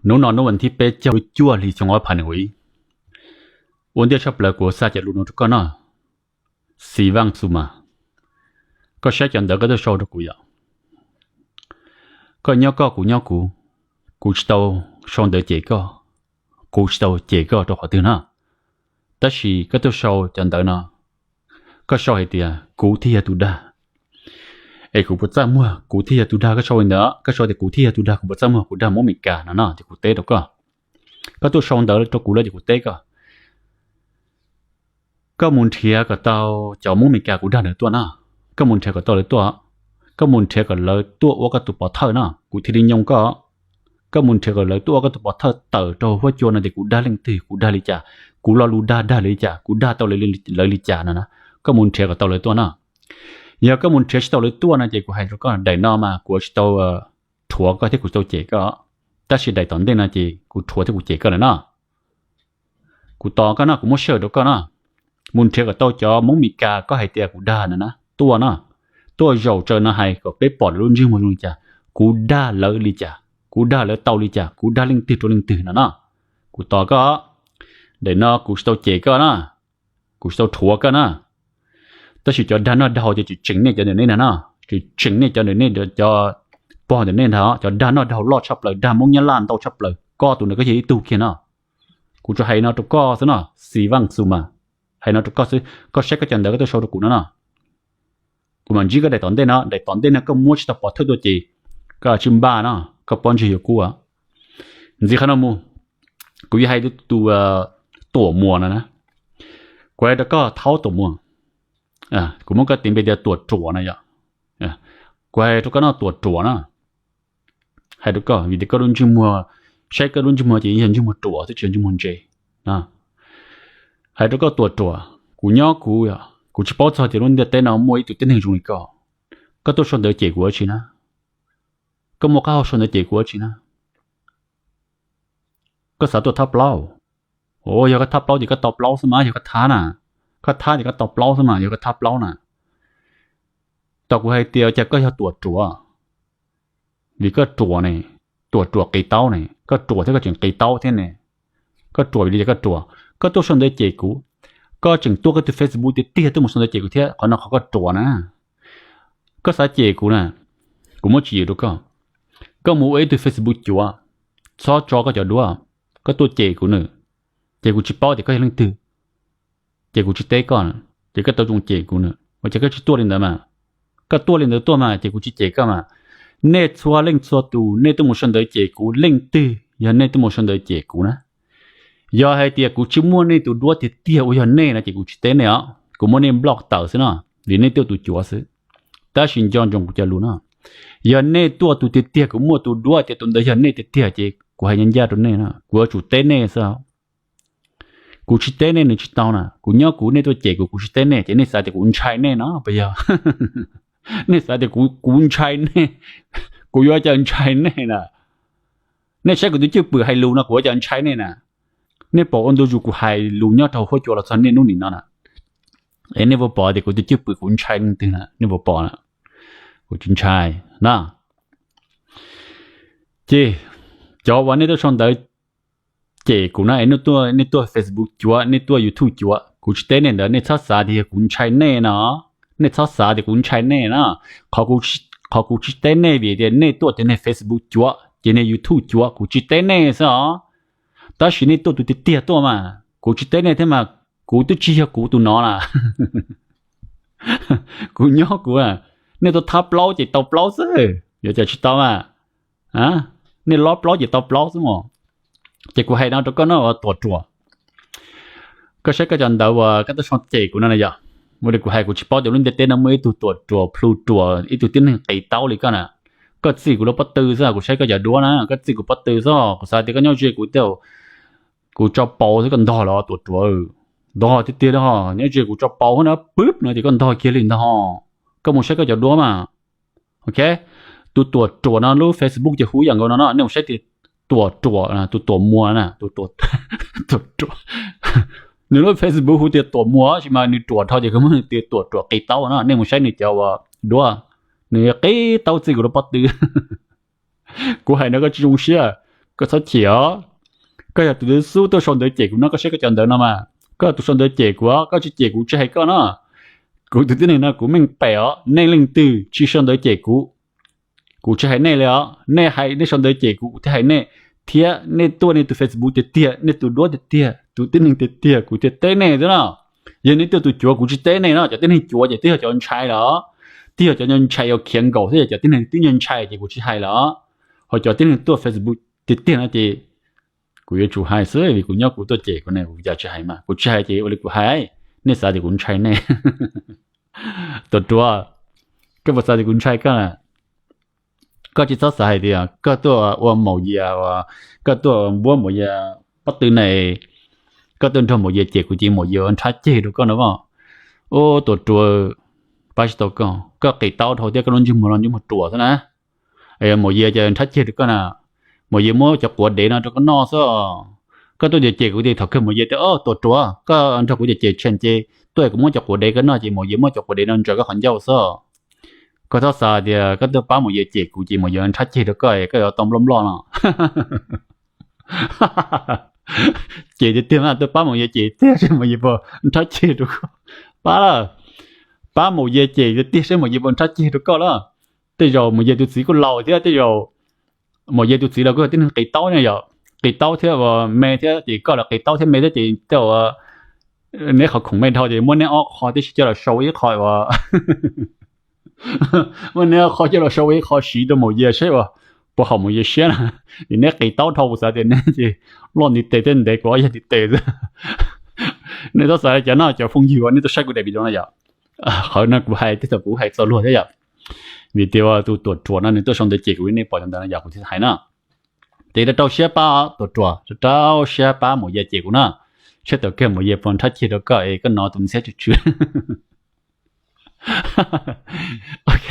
Hnub no hnub vas thib peb caug lub cuaj hli xyoo ob phav nees nkaum ib. Ua ntej tshaj plaws kuv xa cov lus no rau koj no, Xi Vaj Xu Mas, koj saib cov ntawv koj tuaj sau rau kuv yom. Koj nyob koj, kuv nyob kuv, kuv tsis tau sau ntawv cem koj, kuv tsis tau cem koj rau qhov twg na. Tab sis koj tuaj sau cov ntawv no, koj sau hais tias kuv thiaj yog tus dag, es kuv puas txaj muag kuv thiaj yog tus dag. Koj sau li ntawd, koj sau tias kuv thiaj yog tus dag, kuv puas txaj muag kuv dag Hmoob Meskas no no ces kuv teb rau koj. Koj tuaj sau ntawv rau kuv lawm ces kuv teb koj. Koj mus nrhiav kom tau cov Hmoob Meskas kuv dag ntawd tuaj na. Koj mus nrhiav kom tau lawv tuaj. Koj mus nrhiav kom lawv tuaj ua koj tus pov thawj na, kuv thiaj li nyoo koj. Koj mus nrhiav kom lawv tuaj ua koj tus pov thawj tawm rau huab cua no tias kuv dag leej twg, kuv dag li cas, kuv lo lus dag dag li cas, kuv dag tau lawv li cas no na. Koj mus nrhiav kom tau lawv tuaj na. Yog koj mus nrhiav tsis tau lawv tuaj no ces kuv hais rau koj, daim no mas kuv tsis tau rhuav koj thiab kuv tsis tau cem koj, tab sis daim tom ntej no ces kuv rhuav thiab kuv cem koj lawm na. Kuv tos koj no, kuv muab sij hawm rau koj no. Mus nrhiav kom tau cov Hmoob Meskas koj hais tias kuv dag ntawd na tuaj no. Tuaj zaum tsaws no hais kom peb pom lawv lub ntsej muag zoo li cas, kuv dag lawv li cas, kuv dag lawv tau li cas, kuv dag leej twg rau leej twg no no. Kuv tos koj, daim no kuv tsis tau cem koj na, kuv tsis tau rhuav koj na. Tab sis cov dag noj dag haus ces tseem tseem nej cov ntawm nej ntag no, tseem tseem nej cov ntawm nej, cov pog ntawm nej ntag, cov dag noj dag haus loj tshaj plaws, dag Hmoob Nyab Laj ntau tshaj plaws, koj tus ntawd koj yog ib tug kiag no. Kuv tsuas hais no rau koj xwb no, Xi Vaj Xu Mas, hais no rau koj xwb, koj saib koj cov ntawv koj tuaj sau rau kuv no no. Kuv mam ntsib koj daim tom ntej no, daim tom ntej no koj muab tsis tau pov thawj tuaj ces koj tsis npaj no, koj pob ntseg yuav kub. Ntxiv qhov no mus, kuv yuav hais tus Tuam Muas no na. Kuv hais rau koj Thaub Tuam Muas, kuv muab koj tis npe tias Tuam Ruam no yom. Kuv hais rau koj no Tuam Ruam na, hais rau koj vim tias koj lub ntsej muag, saib koj lub ntsej muag ces yog ntsej muag ruam xwb tsis yog ntsej muag ntse. Hais rau koj Tuam Ruam, kuv nyob kuv, kuv tsis paub txog tias lub ntiaj teb no muaj ib tug tib neeg zoo li koj. Koj tuaj sau ntawv cem kuv ua tsi na? Koj muaj qab hau sau ntawv cem kuv ua tsi na? Koj xav tuaj thab plaub? Yog koj thab plaub ces koj tau plaub xwb mas, yog koj thab na, koj thab ces koj tau plaub xwb mas, yog koj thab plaub na. Tos kuv hais tias cas koj yog Tuam Ruam, vim koj ruam ne, Tuam Ruam qis taub ne, koj ruam thiab koj tseem qis taub thiab ne. Koj ruam vim li cas koj ruam? Koj tuaj sau ntawv cem kuv, koj tseem tuaj koj tus Facebook tiag tiag tuaj mus sau ntawv cem kuv thiab, qhov no qhov koj ruam na. Koj xav cem kuv na, kuv muab tswv yim rau koj. Koj mus ua ib tug Facebook cuav, txhob tso koj cov duab, koj tuaj cem kuv na, ces kuv tsis paub tias koj yog leej twg, ces kuv tsis teb koj, ces koj tau zoo cem kuv na. Ua cas koj tsis tuaj li ntawd mas? Koj tuaj li ntawd tuaj mas ces kuv tsis cem koj mas. Nej txhua leej txhua tus nej tuaj mus sau ntawv cem kuv, leej twg yog nej tuaj mus sau ntawv cem kuv na? Yog hais tias kuv tsis muaj nej tus duab tiag tiag uas yog nej no ces kuv tsis teb nej os, kuv muab nej block tawm xwb no, vim nej tuaj tus cuav xwb. Tab sis nco ntsoov kuv cov lus no, yog nej tuaj tus tiag tiag, kuv muaj tus duab tias tus ntawd yog nej tiag tiag ces kuv hais ncaj ncaj rau nej no, kuv yuav tsum teb nej xwb. Kuv tsis teb nej nws tsis tau na, kuv nyob kuv, nej tuaj cem kuv, kuv tsis teb nej ces nej xav tias kuv ntshai nej no puas yog? Nej xav tias kuv ntshai nej, kuv yuav cas ntshai nej na? Nej saib kuv tus cwj pwm hais lus no kuv yuav cas ntshai nej na? Nej pom ua ntu zus kuv hais lus nyob rau huab cua los txog niaj hnub nim no na, es nej puas pom tias kuv tus cwj pwm kuv ntshai leej twg na? Nej puas pom na? Kuv tsis ntshai na. Ces cov uas nej tuaj sau ntawv cem kuv na, nej tuaj Facebook cuav, nej tuaj YouTube cuav, kuv tsis teb nej ntawd, nej txhob xav tias yog kuv ntshai nej no. Nej txhob xav tias kuv ntshai nej na. Qhov kuv tsis teb nej vim tias nej tuaj cov niag Facebook cuav, cov niag YouTube cuav, kuv tsis teb nej xwb os. Tab sis nej tuaj tus tiag tiag tuaj mas kuv tsis teb nej thiab mas, kuv twb tsis yog kuv tus no na. Kuv nyob kuv, nej tuaj thab plaub ces tau plaub xwb, yuav cas tsis tau mas. Nej lob plaub ces tau plaub xwb mos. Ces kuv hais no rau koj no, Tuam Ruam, koj saib koj cov ntawv uas koj tuaj sau cem kuv no na yom. Ua li kuv hais, kuv tsis paub tias lub ntiaj teb no muaj ib tug Tuam Ruam plhu ruam, ib tug tib neeg qis taub li koj na. Koj txij kuv lub pob tw xwb, kuv saib koj cov duab na, koj txij kuv pob tw xwb, kuv xav tias koj nyob ze kuv tej, kuv tso paus xwb koj ntog los Tuam Ruam. Ntog tiag tiag li ho, nyob ze kuv tso paus na pwb no ces koj ntog kiag li ntog. Koj mus saib koj cov duab mas. Ok, tus Tuam Ruam no lub Facebook ces hu ib yam nkaus no no, nej mus saib tias Tuam Ruam, tus Tuam Muas na, Tuam Ruam, nws lub Facebook hu tias Tuam Muas tab sis mas nws ruam dhau ces kuv muab nws tias Tuam Ruam qis taub no, nej mus saib nws cov uas duab, nws qis taub txij kuv lub pob tw. Kuv hais no koj tsis zoo siab, Koj txhob chim os. Koj yog tus twg xub tuaj sau ntawv cem kuv no, koj saib koj cov ntawv no mas, koj tus sau ntawv cem kuv os, koj tsis cem kuv tsis hais koj no. Kuv tus tib neeg no kuv meej pem os, nej leej twg tsis sau ntawv cem kuv, kuv tsis hais nej li os. Nej hais, nej sau ntawv cem kuv, kuv thiaj hais nej, thiab nej tuaj nej tus Facebook tiag tiag, nej tus duab tiag tiag, tus tib neeg tiag tiag, kuv thiaj teb nej xwb no. Yog nej tuaj tus cuav kuv tsis teb nej no, cov tib neeg cuav ces twb yog cov ntshai lawm, twb yog cov ntshai uas khiav nkaum thiab, yog cov tib neeg twb ntshai ces kuv tsis hais lawm. Ho cov tib neeg tuaj Facebook tiag tiag no ces kuv yuav tsum hais xwb, vim kuv nyob kuv tuaj cem kuv ne, kuv cas tsis hais mas, kuv tsis hais ces ua li kuv hais, nej xav tias kuv ntshai nej. Tuam ruam, koj puas xav tias kuv ntshai koj na? Koj tsis txhob xav hais tias koj tuaj ua Maum Yias, koj tuaj npuab Maum Yias pob tw ne, koj tuaj nrog Maum Yias cem kuv ces Maum Yias ua nrhab ceg rau koj no as. Ub, tuam ruam, pab tsis tau koj, koj qis taub dhau thiab koj lub ntsej muag no ntsej muag ruam xwb na. Maum Yias ces nrhab ceg rau koj na. Maum Yias muab cov quav dev no rau koj noj xwb. Koj tuaj cem cem kuv tias thaum kawg Maum Yias tias, o, tuam ruam, koj nrog kuv cem cem tsheej ces tuaj kuv muab cov quav dev koj noj ces Maum Yias muab cov quav dev no ntsaws koj qhov ncauj xwb. Koj txhob xav tias koj tuaj pab Maum Yias cem kuv ces Maum Yias nrhab ceg rau koj, koj yuav tau nploj nploj no. Cem tiag tiag mas, tuaj pab Maum Yias cem tiag seb Maum Yias puas nrhab ceg rau koj. Pab lawm, pab Maum Yias cem tiag tiag seb Maum Yias puas nrhab ceg rau koj lawm. Tej zaum Maum Yias tus txiv kuj laus thiab, tej zaum Maum Yias tus txiv los kuj yog tib neeg qis taub ne yom, qis taub thiab ua me thiab ces koj los qis taub thiab me thiab ces tej zaum neb qhov khoom me dhau ces muab neb ob qho tib si coj los sau ib qho ua muab neb ob qho coj los sau ua ib qho siv rau Maum Yias seb ua puas haum Maum Yias siab na. Vim neb qis taub dhau, kuv xav tias neb ces loj ntiv tes thiab ntev kuv ob yag ntiv tes xwb. Nej txhob xav li cas no cov phooj ywg uas nej tuaj saib kuv daim video no yom. Qhov no kuv hais tej thaum kuv hais txaus luag thiab yom. Vim tias tus tuam ruam no nws tuaj sau ntawv cem kuv, nej pom cov ntawv no yom, kuv thiaj hais na. Ces rau rau siab pab tuam ruam, rau rau siab pab Maum Yias cem kuv na. Seb thaum kawg Maum Yias puas nrhab ceg rau koj es koj no tus ntxhiab tsw tsw. Ok,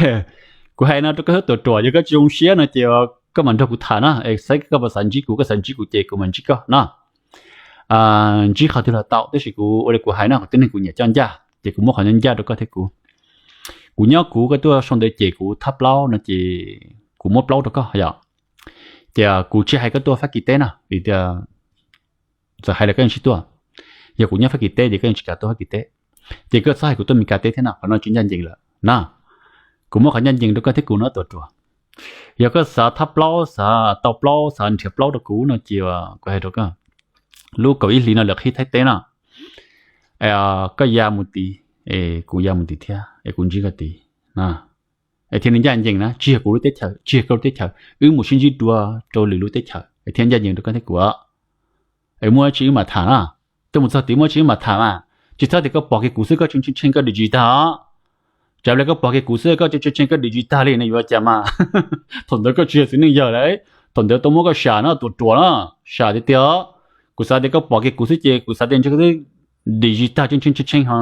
kuv hais no rau koj xwb tuam ruam, yog koj tsis zoo siab no ces koj mam nrog kuv tham na, es saib koj puas xav ntsib kuv, koj xav ntsib kuv ces kuv mam ntsib koj na. Ntsib qhov twg los tau, tab sis kuv ua li kuv hais no, qhov tib neeg kuv nyiam coj ncaj ces kuv muab qhov ncaj rau koj thiab kuv. Kuv nyob kuv, koj tuaj sau ntawv cem kuv thab plaub no ces kuv muab plaub rau koj yom. Ces kuv tsis hais koj tuaj Fab Kis teb na, vim tias txawm hais los koj yeej tsis tuaj. Yog kuv nyob Fab Kis teb ces koj yeej tsis kam tuaj Fab Kis teb. Ces koj txhob hais kuv tuaj Mes Kas teb thiab na, qhov no tsis ncaj ncees lawm na. Kuv muab qhov ncaj ncees rau koj thiab kuv no tuam ruam. Yog koj xav thab plaub, xav tau plaub, xav nrhiav plaub rau kuv no ces kuv hais rau koj, lub kaum ib hlis no lawv qhib Thaib teb na, koj ya mus tid, kuv ya mus tid thiab es kuv ntsib koj tid na. Es thiaj li ncaj ncees na, tsis yog kuv lub teb chaws, tsis yog koj lub teb chaws, wb mus sib ntsib dua rau lwm lub teb chaws es thiaj ncaj ncees rau koj thiab kuv. Es muaj dab tsi wb mam tham na. Tuaj mus txog tid muaj dab tsi wb mam tham mas. Tsis txhob tias koj pom kiag kuv xwb koj tseem tshee tshee koj dim tsis tag os. Tsam li koj pom kiag kuv xwb koj tseem tshee tshee koj dim tsis tag li no yuav cas mas. Thaum ntawd koj tsis yog txiv neej yawg lawm, thaum ntawd tau muab koj sam no tuam ruam na, sam tiag tiag. Kuv xav tias koj pom kiag kuv xwb ces kuv xav tias ntshe koj twb dim tsis tag tseem tshee tshee tshee ho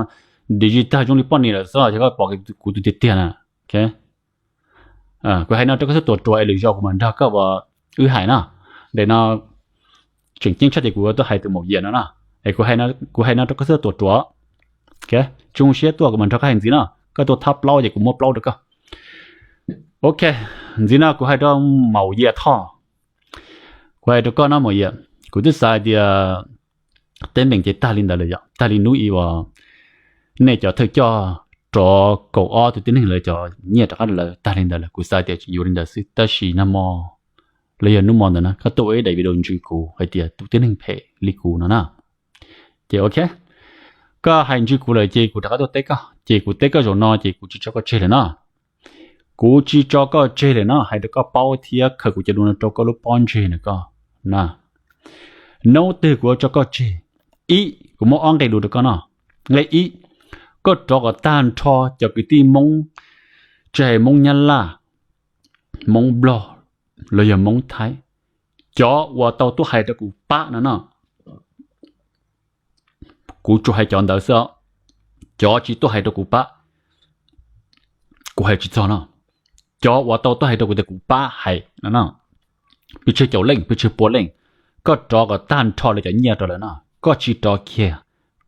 dim tsis tag zoo li poj niam lawm xwb ces koj pom kiag kuv tus tiag tiag na. Kuv hais no rau koj xwb tuam ruam es lwm zaus kuv mam nrog koj ua wb hais na. Ntawm no tseem ceeb tshaj ces kuv tuaj hais tus Maum Yias no na. Es kuv hais no rau koj xwb tuam ruam. Tsis zoo siab tuaj kuv mam nrog koj hais ntxiv no, koj tuaj thab plaub ces kuv muab plaub rau koj. Ok, ntxiv no kuv hais rau Maum Yias Thoj. Kuv hais rau koj no Maum Yias, kuv twb xav hais tias teeb meem ces tag li ntawd lawm yom, tag li hnub ib uas nej cov thawj coj rov kaum ob tus tib neeg lawv cov nyiaj rov qab lawv tag li ntawd lawm, kuv xav tias yuav li ntawd xwb tab sis nag hmo los yog hnub hmo ntawd na koj tuaj ua ib daim video ntsws kuv hais tias tus tib neeg phem li kuv no na. Ces ok, koj hais ntsws kuv lawm ces kuv rov qab tuaj teb koj, ces kuv teb koj zaum no ces kuv tsis tso koj tseg lawm na. Kuv tsis tso koj tseg lawm no, hais rau koj paub thiab khaws kuv cov lus no rau koj lub pob ntseg na koj na. Hnub twg kuv yuav tso koj tseg? Ib, kuv muab ob nqe lus rau koj no. Nqe ib, koj rov kom tag nrho cov kwv tij Hmoob, tsis hais Hmoob Nyab Laj, Hmoob Nplog los yog Hmoob Thaib, cov uas tau tuaj hais rau kuv pab no no, kuv tsuas hais cov ntawd xwb os. Cov tsis tuaj hais rau kuv pab, kuv hais tsis txog no. Cov uas tau tuaj hais rau kuv tias kuv pab hais no no, pes tsawg caum leej, pes tsawg pua leej, koj rov kom tag nrho lawv cov nyiaj rau lawv no. Koj tsis rov kiag,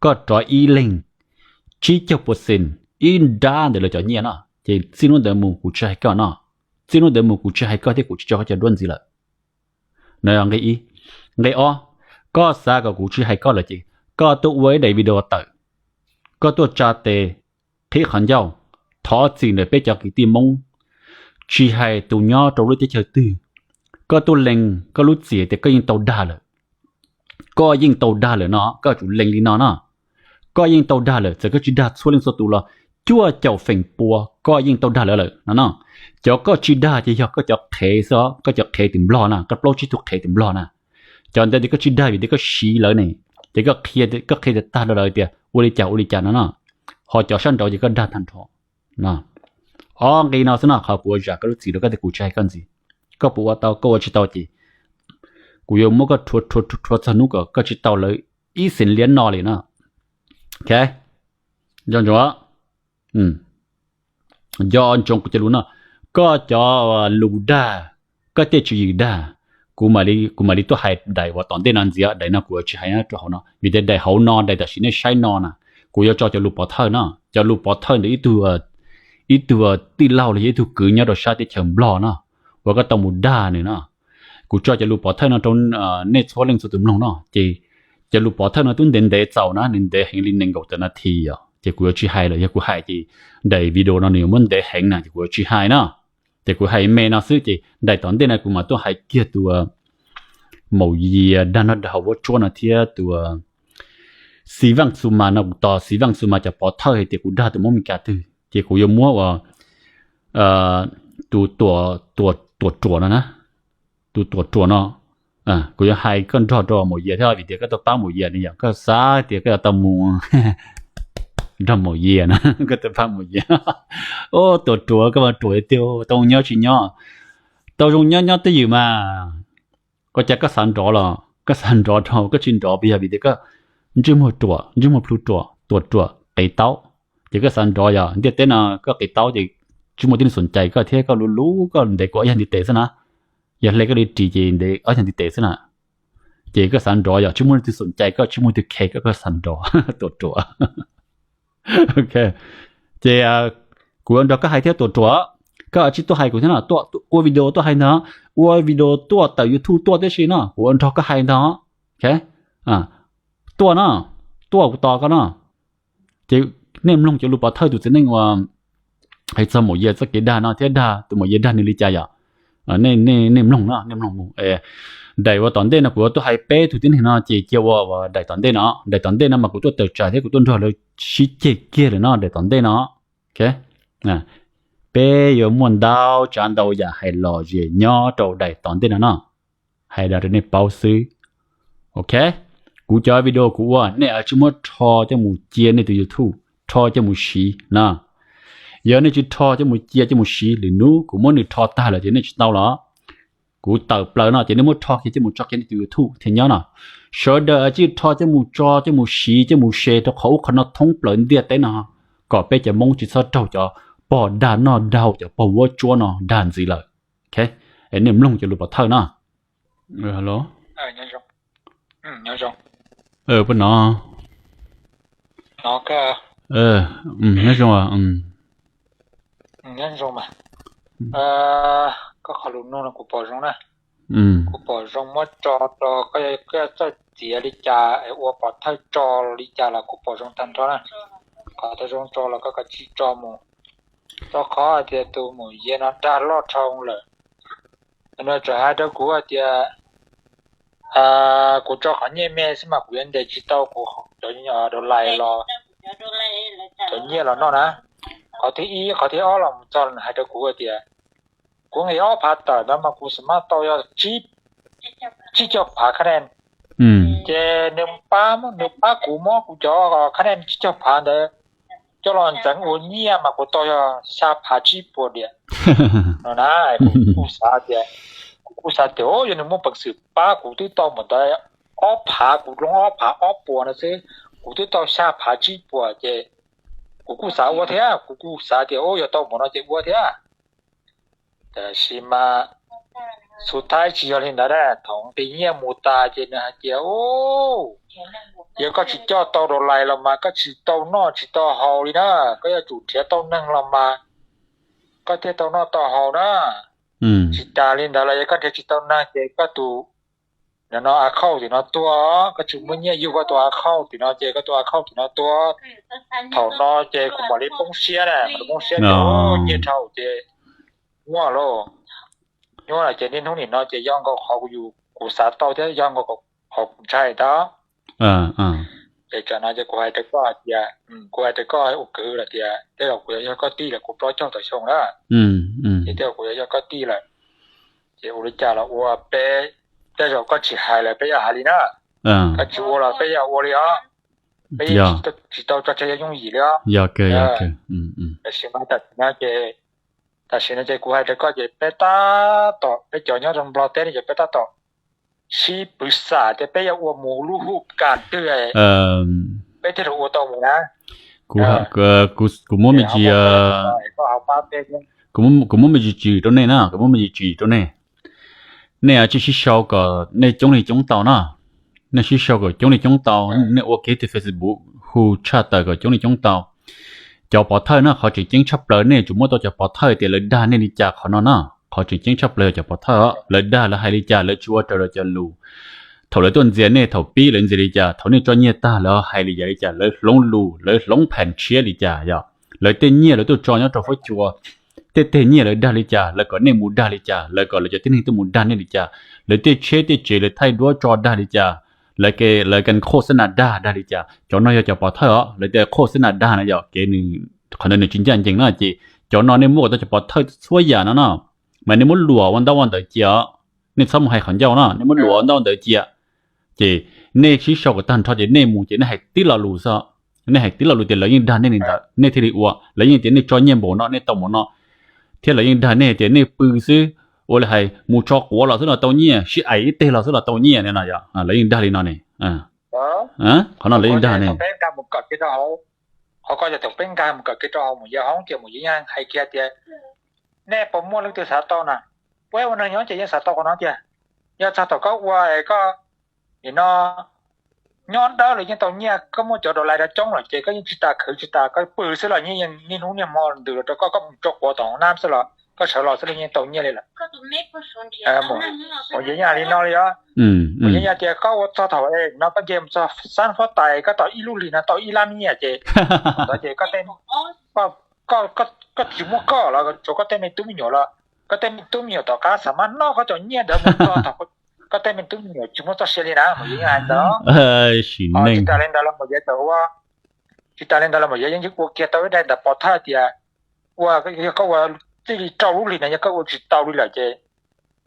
koj rov ib leeg tsib caug percent, ib nrab ntawm lawv cov nyiaj no, ces txij hnub ntawd mus kuv tsis hais koj no. Txij hnub ntawd mus kuv tsis hais koj thiab kuv tsis tso koj cov duab ntxiv lawm. No yog nqe ib. Nqe ob, koj xav kom kuv tsis hais koj lawm ces koj tuaj ua ib daim video tawm, koj tuaj tsa tes qhib qhov ncauj, thov txim ntawm peb cov kwv tij Hmoob, tsis hais tus nyob rau lub teb chaws twg, koj tuaj lees koj lub txim tias koj yeej tau dag lawm. Koj yeej tau dag lawm no, koj tsum lees li no no. Koj yeej tau dag lawm, txawm koj tsis dag txhua leej txhua tus los cuaj caum feem pua koj yeej tau dag lawm lawm no no. Cov koj tsis dag ces yog koj cov qhev xwb os, koj cov qhev tim Nplog na, koj plaub tsib tug qhev tim Nplog na. Cov ntawd tias koj tsis dag vim tias koj siv lawv ne, ces koj qhia tias tag rau lawv tias ua li cas ua li cas no no. Ho cov sab nraud ces koj dag tag nrho. Ob nqe no xwb no, qhov kuv ua zam koj lub txim rau koj tias kuv tsis hais koj ntxiv. Koj puas ua tau, koj ua tsis tau ces kuv yuav muab koj rhuav rhuav rhuav txog hnub kom koj tsis tau lawv ib xees liab no li no. Ok, nco ntsoov, nco ntsoov kuv cov lus no. Koj cov lus dag, koj tej tswv yim dag, kuv mam li tuaj hais daim uas tom ntej no ntxiv. Daim no kuv yuav tsis hais nyob rau hauv no vim tias daim hauv no, daim tam sim nej saib no na, kuv yuav tso cov lus pov thawj no, cov lus pov thawj ntawm ib tug, ib tug tij laug los yog ib tug kwv nyob rau sab teb chaws Nplog no, uas koj tau mus dag nws no. Kuv tso cov lus pov thawj no rau nej txhua leej txhua tus mloog no ces cov lus pov thawj no twb ntev ntev txaus na, nws ntev heev li nees nkaum tawm nas this os, ces kuv yuav tsis hais lawm. Yog kuv hais ces daim video no nws yuav muab ntev heev na, ces kuv yuav tsis hais na. Ces kuv hais me no xwb ces daim tom ntej no kuv mam tuaj hais kiag tus maum yias dag noj dag haus vuab tsuab no thiab tus Xiv Vaj Xu Mas no. Kuv tos Xiv Vaj Xu Mas cov pov thawj hais tias kuv dag tus Hmoob Meskas twg ces kuv yuav muab ua tus Tuam Ruam no na, tus Tuam Ruam no. Kuv yuav hais koj nrog rau maum yias thiab vim tias koj tuaj pab maum yias ne, yog koj xav tias koj yuav tau mus nrog maum yias na, koj tuaj pab maum yias. Ub, Tuam Ruam, koj mas ruam tiag, tau nyob tsis nyob, tau zoo nyob nyob twj ywm mas. Ua cas koj xav nrov los koj xav nrov dhau, koj tsis nrov puas yog vim tias koj ntsej muag ruam, ntsej muag plhu ruam, Tuam Ruam qis taub, ces koj xav nrov? Yog ntiaj teb no koj qis taub ces tsis muaj tib neeg xom cai koj thiab, koj luv luv koj ntev kuv ob yag ntiv tes xwb na. Yog hle koj li ris ces ntev ob yag ntiv tes xwb na. Ces koj xav nrov? Yog tsis muaj leej twg xom cai koj, tsis muaj leej twg khe koj, koj xav nrov? Tuam Ruam. Ok, ces kuv yuav nrog koj hais thiab Tuam Ruam. Koj tsis tuaj hais kuv thiab no, ua video tuaj hais ntag, ua video tuaj tawm YouTube tuaj tib si no, kuv yuav nrog koj hais ntag. Tuaj no, tuaj kuv tos koj no. Ces nej mloog cov lus pov thawj tus txiv neej uas hais txog maum yias txoj kev dag no thiab dag tus maum yias dag nws li cas yom. Nej mloog no, nej mloog mus. Daim uas tom ntej no kuv yuav tuaj hais peb tug tib neeg no ces cia ua daim tom ntej no. Daim tom ntej no mas kuv tuaj tawm tsam thiab kuv tuaj nrog lawv sib ceg kiag lawm no, daim tom ntej no. Peb yuav muaj ntau tsav ntau yam hais los zem nyob rau daim tom ntej no no. Hais los rau nej paub xwb. Ok, kuv cov video kuv ua nej tsis muab rho coj mus cia nej tus YouTube, rho coj mus siv no. Yog nej tsis rho coj mus cia coj mus siv, lwm hnub kuv muab nws rho tag lawm ces nej tsis tau los. Kuv tawm plaws no ces nej muab rho kiag coj mus tso kiag nej tus YouTube thiaj nyob no. Sawv daws tsis rho coj mus tso coj mus siv coj mus share rau qhov ub qhov no thoob plaws ntiaj teb no, kom peb cov Hmoob tsis txhob raug cov pog dag noj dag haus, cov pog vuab tsuab no dag ntxiv lawm. Nej mloog cov lus pov thawj no. Poj no, nyob zoo. Koj qhov lus nug no kuv pom zoo na. Kuv pom zoo muab tso rau koj, koj txawj txiav li cas es ua pov thawj tso li cas los kuv pom zoo tag nrho na. Qhov tau zoo tso los koj kav tsij tso mus. Rau qhov hais tias tus maum yias no dag loj dhau lawm. Nws txawm hais rau kuv hais tias, kuv tso qhov nyiaj me xwb mas kuv yuav ntes tsis tau kuv cov dollar los, cov nyiaj los noj na. Qhov thib ib, qhov thib ob los mus txog hais rau kuv hais tias kuv nqis ob phav tawm ntawd mas kuv xav mas tau yog tsib caug phav khab nees. Ces nws pab, nws pab kuv muab kuv cov khab nees tsib caug phav ntawd coj los ntxeev ua nyiaj mas kuv tau yog xya phav tsib puas diam no na. Kuv kuj xav tias, kuv kuj xav tias yog nws muaj peev xwm pab kuv twb tau npaum ntawd ob phav, kuv loo ob phav ob puas no xwb, kuv twb tau xya phav tsib puas ces kuv kuj xav ua thiab. Kuv kuj xav tias yog tau npaum no ces ua thiab. Tab sis mas xu thaib tsis yog li ntawd na. Thaum nqis nyiaj mus tas ces nws hais tias, yog koj tsis coj tau dollar los mas koj tsis tau noj tsis tau haus li na. Koj yuav tsum nrhiav tau neeg los mas koj thiaj tau noj tau haus na. Tsis tas li ntawd los yog koj nrhiav tsis tau neeg ces koj tus no account tim no tuag, koj tsis muaj nyiaj yug koj tus account tim no ces koj tus account tim no tuag. Thaum no ces kuv mam li poob siab na, mam li poob siab ces nyiaj dhau ces nyuaj lauj. Nyuaj lawm ces niaj hnub nim no ces yog nkaus qhov kuv yus kuv xav tau thiab yog nkaus qhov kuv ntshai tau. Ces tam no ces kuv hais rau koj tias, kuv hais rau koj ua kwv lawm tias tej zaum kuv yuav yog koj tij lawm, kuv plaub caug tawm xyoo na, ces tej zaum kuv yuav yog koj tij lawm. Ces ua li cas los ua peb, tej zaum koj tsis hais lawm peb yuav hais li na, koj tsis ua los peb yuav ua li os, peb tsis tau tso tseg yooj yim li os. Tam sim no ces, tam sim no ces kuv hais rau koj ces peb tab tom, peb cov nyob rau Nplog teb no ces peb tab tom sib pwv xam tias peb yuav ua mus lub hu kas twg peb thiaj li ua tau mus na. Kuv muab me ntsis, kuv muab me ntsis tswm rau nej na, kuv muab me ntsis tswm rau nej. Nej tsis sib sau kom nej coob li coob tau na. Nej sib sau kom coob li coob tau, nej ua kev ti Facebook hu tshaj tawm kom coob li coob tau. Cov pov thawj na, qhov tseem ceeb tshaj plaws nej tsuas muab tau cov pov thawj tias lawv dag nej li cas qhov no na. Qhov tseem ceeb tshaj plaws yog cov pov thawj os, lawv dag lawv hais li cas, lawv tsis ua raws lawv cov lus. Thaum lawv tuaj ntxias nej, thaum pib lawv ntxias li cas, thaum nej tso nyiaj tag lawv hais li cas li cas, lawv hloov lus, lawv hloov pheem tshiab li cas yom. Lawv tej nyiaj lawv tuaj tso nyob rau fuab cua, tej teg nyiaj lawv dag li cas, lawv kom nej mus dag li cas, lawv kom lawv cov tib neeg tuaj mus dag nej li cas, lawv tej tsheb tej tsev lawv thaij duab tso dag li cas, lawv, lawv kan khoj xab nas dag dag li cas, cov no yog cov pov thawj os, lawv tej khoj xab nas dag na yom, kev nws, qhov ntawd nws tsis ncaj ncees na ces cov no nej muab kom tau cov pov thawj txhua yam no no, mas nej muab luam ua ntaub ua ntawv cia os. Nej txhob mus hais qhov ncauj no, nej muab luam ua ntaub ua ntawv cia. Ces nej sib sau kom tag nrho ces nej mus ces nej hais tib lo lus xwb, nej hais tib lo lus tias lawv yeej dag nej li ntawd nej thiaj li ua, lawv yeej tias nej tso nyiaj npaum no nej tau npaum no, thiab lawv yeej dag nej tias nej pw xwb, ua li hais mus tso quav los xwb los tau nyiaj, sib aim ib teg los xwb los tau nyiaj no, lawv yeej dag li no ne. Qhov no lawv yeej dag ne. Qhov ko yog thaum peb nkag mus kawm kiag rau hauv Mus Yia hoob ces Mus Yia yeej hais kiag tias, nej puas muaj leej twg xav tau na? Peb ua neeg nyob ces yeej xav tau qhov no tiag. Yog txog thaum koj ua es koj nim no nyob dawb los yeej tau nyiaj, koj muaj cov dollar coob lawm ces koj yeej tsis tas khwv tsis tas, koj pw xwb los yeej niaj hnub niaj hmo ntws los rau koj, koj mus tso quav tom hauv nab xwb los koj sawv los xwb los yeej tau nyiaj li lawm. Mus Yia yeej hais li no li os. Mus Yia yeej tias koj ua txog thaum no koj nce mus txog xab huab tais koj tau ib lub hlis no tau ib lab nyiaj ces, thaum ntawd ces koj, koj tsis muaj koj los tsuav koj tej me tub me nyuam los, koj tej me tub me nyuam tom qab xav mas noj koj cov nyiaj ntawd mus txog thaum koj tej me tub me nyuam tsis muaj txoj sia li na, Mus Yia yeej hais ntawd. Tsis tas li ntawd los Mus Yia tau ua, tsis tas li ntawd los Mus Yia yeej ua kiag tau ib daim ntawv pov thawj tias, ua, yog koj ua txij li rau lub hlis no yog koj ua tsis tau li lawm ces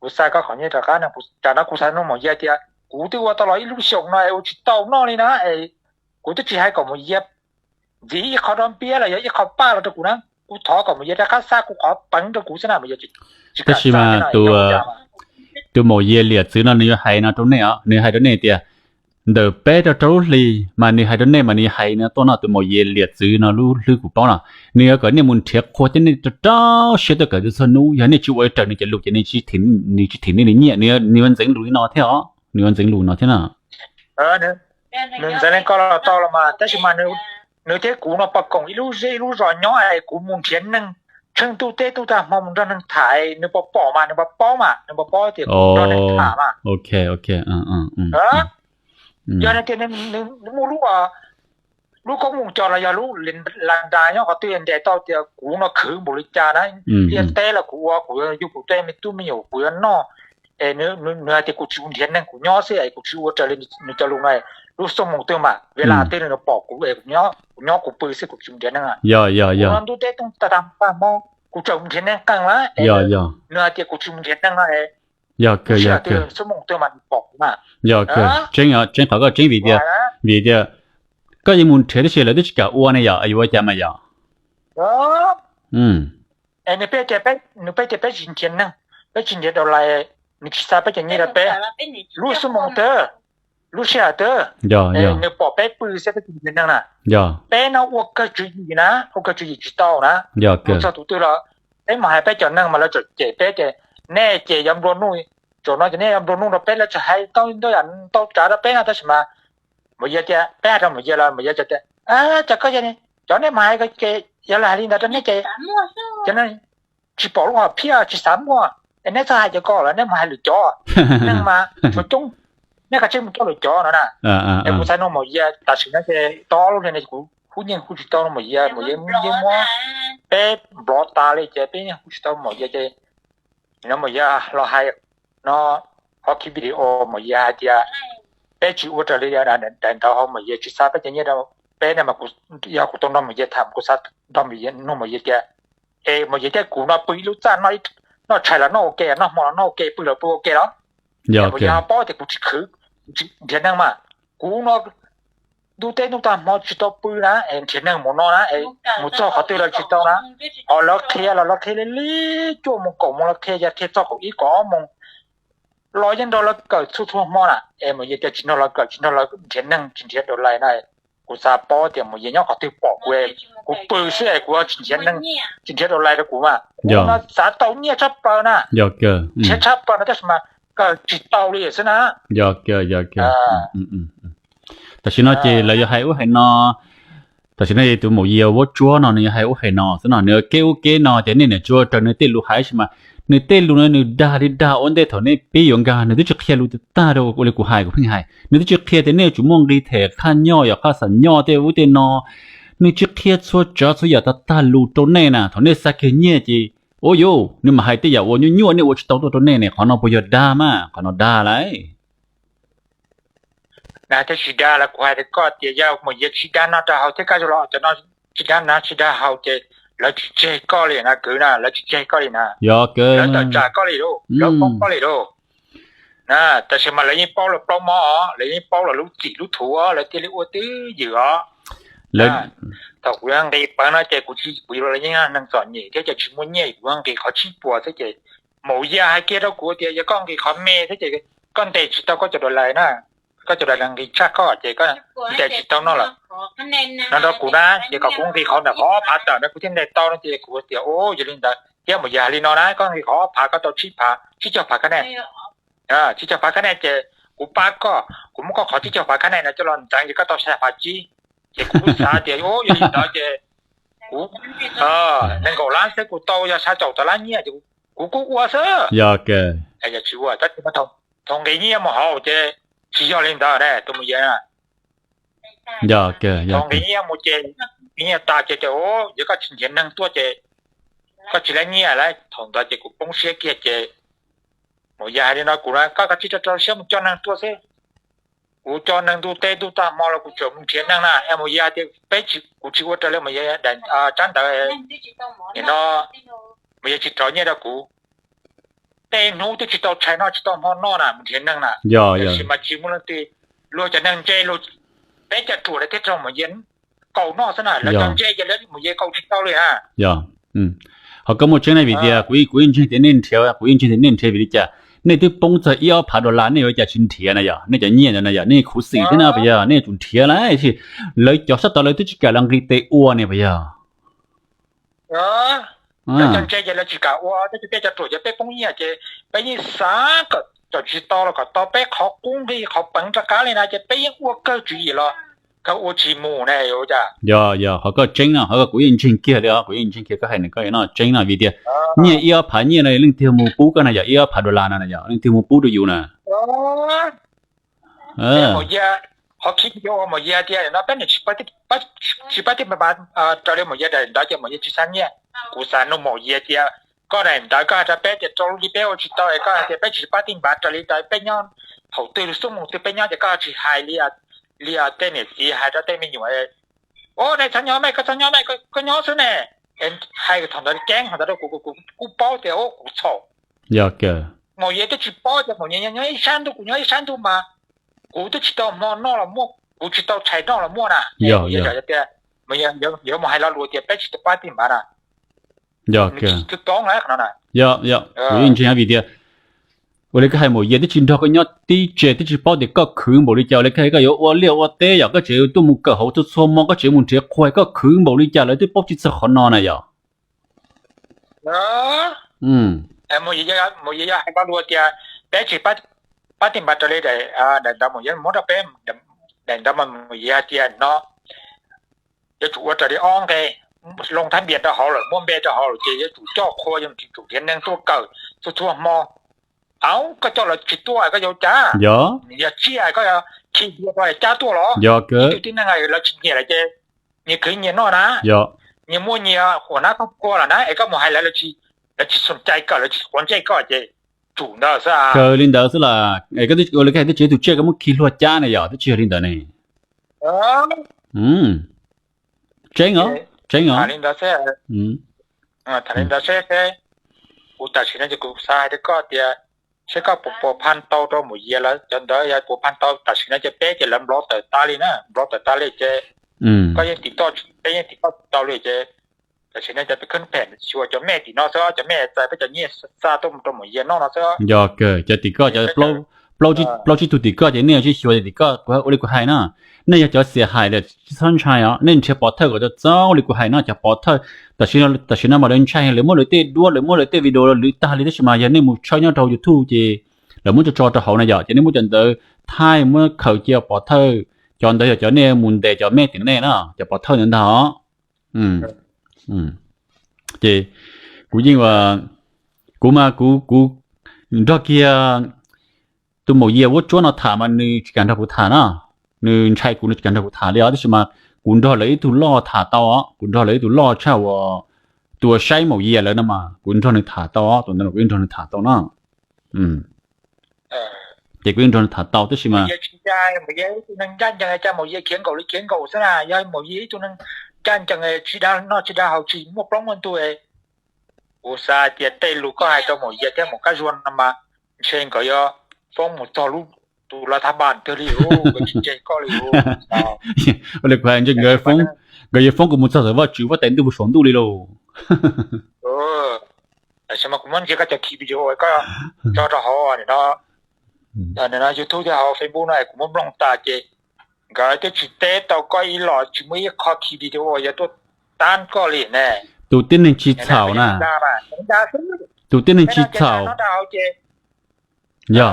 kuv xa koj qhov nyiaj rov qab no. Tam no kuv xav nug Mus Yia tias kuv twb ua tau los ib lub xyoos no es ua tsis tau noj li na es kuv twb tsis hais kom Mus Yia ntxiv ib qho rab npiab los yog ib qho paj los rau kuv na, kuv thov kom Mus Yia rov qab xa kuv qhov peev rau kuv xwb na. Mus Yia tsis kam xa li no. Tus Maum Yia liam txwv no nws yuav hais no rau nej os, nws hais rau nej tias ntawm peb rau rau lub hlis mas nws hais rau nej mas nws hais no tuaj no, tus Maum Yia liam txwv no lub hlwb kuv paub no, nws yuav kom nej mus nrhiav qhua thiab nej rau rau siab tuaj kawm ntawv txhua hnub, yog nej tsis ua raws nws cov lus ces nws tsis thim nej li nyiaj, nws yuav ntxeev lus li no thiab os, nws yuav ntxeev lus no thiab na. Nws ntxeev li ko los tau los mas, tab sis mas nws thiab kuv no pom koom ib lub zej ib lub zos nyob es kuv mus nrhiav neeg tsheej ntuj teb ntuj tag hmo mus nrog neeg tham, nws puas pom mas nws puas paub mas nws puas paub tias kuv nrog neeg tham mas. Yog tias nws muaj lub, lub koob mus cos los yog lub las nras nyob qhov twg ntes tau tias kuv no khwv npaum li cas na, liaj teb los kuv ua, kuv yuav yug kuv tej me tub me nyuam kuv yuav noj, es nws hais tias kuv tsis mus nrhiav neeg kuv nyob xwb es kuv tsis ua raws li nws cov lus no, lub xuaj moos twg mas vim li cas nws pom kuv es kuv nyob kuv pw xwb kuv tsis mus nrhiav neeg. Yog, yog, yog. Ntuj teb ntuj tag tag hmo kuv tseem mus nrhiav neeg qeej lawm es nws hais tias kuv tsis mus nrhiav neeg no es, yog kawg, yog kawg, xuaj moos twg mas nws pom kuv mas. Yog kawg, tseeb, tseeb qhov koj tseeb vim tias, vim tias koj yeej mus nrhiav tab sis lawv twb tsis kam ua ne yom, yuav ua cas mas yom. Es nws peb tias peb, nws peb tias peb tsis nrhiav neeg, peb tsis nrhiav dollar, nws tsis xa peb cov nyiaj rau peb, lub xuaj moos twg, lub sij hawm twg, nws pom peb pw xwb peb tsis nrhiav neeg na. Peb no ua kawg tswv yim na, ua kawg tswv yim tsis tau na. Mus txog tus twg los peb mus hais peb cov neeg mas lawv tseem cem peb tias nej ces yuav nplua nuj, zaum no ces nej yuav nplua nuj rau peb, lawv tseem hais tau ntau yam ntau tsav rau peb no tab sis mas Maum Yia tias, peb hais rau Maum Yia los Maum Yia tias, cas koj, cov nej mus hais ces yog lawv hais li ntawd rau nej ces cov tsis pom lub hom phiaj tsis xav muaj, es neb txhob hais cov ko lawm, neb mus hais lwm cov, neeg mas tshuav coob. nej kav tsij mus coj lawv cov no na. Es kuv xav nug Maum Yias tam sim no ces tau ob lub hli no kuv hu yeej hu tsis tau Maum Yias, Maum Yias yeej muab peb nplov tas li ces peb yeej hu tsis tau Maum Yias ces no Maum Yias los hais no, qhov ki video Maum Yias hais tias peb tsis ua raws li daim ntawv hauv, Maum Yias tsis xa peb cov nyiaj rau peb ne mas kuv, yog kuv tau nrog Maum Yias tham kuv xav nrog Maum Yias nug Maum Yias tias, es Maum Yias thiab kuv no pw ib lub txaj, noj tshais los noj ua ke, noj hmo los noj ua ke, pw los pw ua ke los, es Maum Yias ho paub tias kuv tsis khwv, nrhiav neeg mas, kuv no ntuj teb ntuj tag hmo tsis tau pw na es nrhiav neeg mus no na es mus txog qhov twg los tsis tau na. Ho lawv qhia los lawv qhia li li cuaj moos kaum moos, lawv qhia yog qhia txog kaum ib kaum ob moos los yeej nrog lawv kawm txhua txhua hmo na. Es Maum Yias tias tsis nrog lawv kawm, tsis nrog lawv nrhiav neeg, tsis nrhiav dollar na. Kuv xav paub tias Maum Yias nyob qhov twg pom kuv, kuv pw xwb es kuv tsis nrhiav neeg, tsis nrhiav dollar rau kuv mas kuv no xav tau nyiaj tshaj plaws na, nrhiav tshaj plaws no tab sis mas kawm tsis tau li xwb na. Tam sim no ces lawv yuav hais ub hais no, tam sim no tus Maum Yias vuab tsuab no nws yuav hais ub hais no xwb no, nws kev ub kev no ces nej niam tsuas raws nws tej lus hais sis mas, nws tej lus no nws dag li dag ua ntej thaum nej pib yuav nkag, nws twb tsis qhia lus tag rau ua li kuv hais, kuv pheej hais, nws twb tsis qhia tias nej yuav tsum muaj nqi them qhaj nyoj yog qhaj xam nyoj tej ub tej no. Nws tsis qhia txhua tsav txhua yam tag tag lus rau nej na, thaum nej xa kiag nyiaj ces ua yuj nws mam hais tej yam uas nyuaj nyuaj nej ua tsis tau tuaj rau nej ne, qhov no puas yog dag mas, qhov no dag lauj. Na thiab tsis dag los kuv hais rau koj tias yog Maum Yias tsis dag no rau hauv thiab koj los cov no tsis dag no tsis dag hauv ces lawv tsis tseg koj li na kwv na, lawv tsis tseg koj li na. Lawv tawm tsam koj li lauj, lawv poob koj li lauj. Na, tab sis mas lawv yeej paub lawv plaub mob os, lawv yeej paub lawv lub txim lub thuv os, lawv thiaj li ua twj ywm os. Thaum kuv yuav nqis peev no ces kuv tsis, kuv yuav los yeej neeg txom nyem thiab ces tsis muaj nyiaj, kuv yuav nqis qhov tsib puas thiab ces Maum Yias hais kiag rau kuv tias yog koj nqis qhov me thiab ces koj ntes tsis tau koj cov dollar na, koj cov dollar nqis tshaj koj ces koj ntes tsis tau no lawm. No rau kuv na, ces kom kuv nqis qhov ntawm qhov ob phav tawm no kuv thiaj ntes tau no ces kuv tias o, yog li ntawd thiab Maum Yias hais li no na, koj nqis qhov ob phav koj tau tsib phav, tsib caug phav kab nais, tsib caug phav kab nais ces kuv pab koj, kuv muab koj qhov tsib caug phav kab nais no coj los ntxeev ces koj tau xya phav tsib. Ces kuv xav tias o, yog li ntawd ces kuv nees nkaum lab xwb kuv tau yog xya caum tawm lab nyiaj ces kuv kuj ua xwb. Yog tsis ua, thaum nqis nyiaj mus hauv ces tsis yog li ntawd ne tus Maum Yias. Thaum nqis nyiaj mus ces nqis nyiaj tas ces tias o, yog koj tsis nrhiav neeg tuaj ces koj tsis lab nyiaj lawm. Thaum ntawd ces kuv poob siab kiag ces Maum Yias hais li no kuv na, koj kav tsij rau rau siab mus coj neeg tuaj xwb. Kuv coj neeg ntuj teb ntuj tag hmo los kuv tseem mus nrhiav neeg na. Es Maum Yias tias peb, kuv tsis ua raws li Maum Yias daim tsab ntawv no, Maum Yias tsis rov nyiaj rau kuv. Tej hnub twb tsis tau tshais noj tsis tau hmo noj na, mus nrhiav neeg na. Tiam sis mas tsis muaj leej twg, luag cov neeg ntse, peb cov ruam lawv thiaj rau Maum Yias kaus noj xwb na, lawv cov ntse ces lawv Maum Yias kaus tsis tau li na. Ho koj muaj tseeb na, vim tias kuv yeej ntseeg tias nej nrhiav, kuv yeej ntseeg tias nej nrhiav vim li cas? Nej twb poob txog ib ob phav dollar nej yuav cas tsis nrhiav na yog? Nej cov nyiaj ntawd na yog nej khuv xim thiab na puas yog? Nej yuav tsum nrhiav lauj, lawv cov sab tod lawv twb tsis kam los nqis tes ua ne puas yog? Lawv cov ntse ces lawv tsis kam ua, tab sis peb cov ruam ces peb poob nyiaj ces peb yeej xav kom tsis tau los kom tau peb qhov qub nqi qhov peev rov qab li na ces peb yeej ua kawg tswv yim los kawg ua tsis mus ne. Yog, yog, qhov koj tseeb no, qhov koj kuv yeej ntseeg kiag li os, kuv yeej ntseeg kiag koj hais no, koj noj tseeb no vim tias nyiaj ib ob phav nyiaj no leej twg mus pub koj na yog? Ib ob phav dollar no na yog leej twg mus pub rau yus na? Qhov khib ua Maum Yias tias no peb niam tsis pab tij npav raws li Maum Yias daim ntawv ces Maum Yias tsis xa nyiaj. Kuv xav nug Maum Yias tias koj daim ntawv koj hais rau peb tias rau lub li peb ua tsis tau es koj hais tias peb tsis pab tij npav raws li ntawd, peb nyob thaum twg xub mus twg peb nyob ces koj tsis hais li tej niam txiv hais rau tej me nyuam, o, nej txhob nyob mej, koj txhob nyob mej, koj nyob xwb ne. Hais thaum ntawd keeb thaum ntawd rau kuv, kuv kuj paub tias o kuv txhaum. Maum Yias twb tsis paub tias Maum Yias nyob ib sab ntuj kuv nyob ib sab ntuj mas kuv twb tsis tau hmo noj los muaj, kuv tsis tau tshais noj los muaj na. Tias yuav mus hais lo lus tias peb tsis tau pab tij npav na. Yog, kuv yeej ntseeg vim tias ua li koj hais Maum Yias twb tsis nrog koj nyob tib tse, twb tsis paub tias koj khwv npaum li cas, ua li koj hais koj yuav ua liaj ua teb yog koj tseem tuaj mus kawm hauv txhua txhua hmo, koj tseem mus nrhiav qhua, koj khwv npaum li cas lawv twb paub tsis txog qhov no na yog? Maum Yias yog hais lo lus tias peb tsis pab tij npav raws li daim ntawv Maum Yias muab rau peb, daim ntawv Maum Yias hais tias no yuav tsum ua raws li ob nqe, loo thab npias rau hauv lawm, muab npe rau hauv lawm ces yuav tsum coj qhua, yuav tsum nrhiav neeg tuaj kawm txhua txhua hmo. Aub, koj coj lawv tsis tuaj koj yuav cas? Yog, yog tsiaj koj khi dua rau cab tuaj los? Yog kawg. Ib tug tib neeg lawv tsis nyiam lawm ces nyias khwv nyias noj na. Yog, nyias muaj nyias huam nab koj kua lawm na es koj mus hais lawv, lawv tsis xum cai koj, lawv tsis quav ntsej koj ces tsum ntawd xwb. Kawg li ntawd xwb las. Es koj twb ua li koj hais twb tsis yog ib tug tsiaj koj muab khi hlua cab ne, yog twb tsis yog li ntawd ne. Tseeb os, tseeb os. Li ntawd seb, kuv tam sim no ces kuv xav hais rau koj tias seb koj puas puas pha tau rau Maum Yias lawv cov ntawd, yog puas pha tau tam sim no ces peb ces lawv nplov tawm tas li na, nplov tawm tas li ces koj yeej tim toj, peb yeej tim toj tsis tau li ces tam sim no ces peb khwb phem xyuas cov mej tim no xwb, cov mej txais peb cov nyiaj xa tuaj mus rau Maum Yias noj no xwb. Yog kawg, cov tim koj cov plaub tsib tug tim koj ces nej yuav tsum xyuas cov tim koj, kuv ua li kuv hais na, nej yog cov xiam hais lawm tsis txhob ntshai os, nej nrhiav pov thawj kom txaus li kuv hais no, cov pov thawj tam sim no mas lawv ntshai, lawv muab lawv tej duab, lawv muab lawv tej video lwm tag li, tab sis mas yog nej mus tshawb nyob rau YouTube ces lawv muab tso tso rau hauv na yom, ces nej muab cov ntawd thaij muab khaws cia pov thawj, cov ntawd yog cov nej mus ntes cov mej tim nej na, cov pov thawj ntawd ntag os. Ces kuv yeej, kuv mas kuv, kuv nrog kiag tus Maum Yias vuab tsuab no tham mas nws tsis kam nrog kuv tham na, nws ntshai kuv, nws tsis kam nrog kuv tham li os, tab sis mas kuv nrog lawv ib tug loj tham tau os, kuv nrog lawv ib tug loj tshaj uas tus uas saib Maum Yias lawv no mas kuv nrog nws tham tau os, tus ntawd kuv yeej nrog nws tham tau na. Ces kuv yeej nrog nws tham tau tab sis mas Maum Yias tsis ncaj, Maum Yias ib tug neeg ncaj ncees cas Maum Yias khiav nkaum li khiav nkaum xwb na, yog Maum Yias ib tug neeg ncaj ncees tsis dag noj tsis dag haus tsis muaj plaub muaj ntug. Kuv xav tias tej lus koj hais rau Maum Yias thiab Maum Kab Zuag no mas ntshe nkawd yuav foob mus txog lub tus lav thab npaj twg li, nkawd tsis ntseeg koj li. Ua li kuv hais ntshe nkawd, nkawd yuav foob kuv mus txog tom Vajtswv huab tais ntuj mus saum ntuj li lauj. Tab sis mas kuv muab ntsia koj cov khi video koj tso rau hauv no, YouTube thiab hauv Facebook no kuv muab mloog tas ces nkawd twb tsis teb tau koj ib los, tsis muaj ib qho khi video yog tuaj tab koj li ne. Tus tib neeg tsis txhaum na, tus tib neeg tsis txhaum. Yog,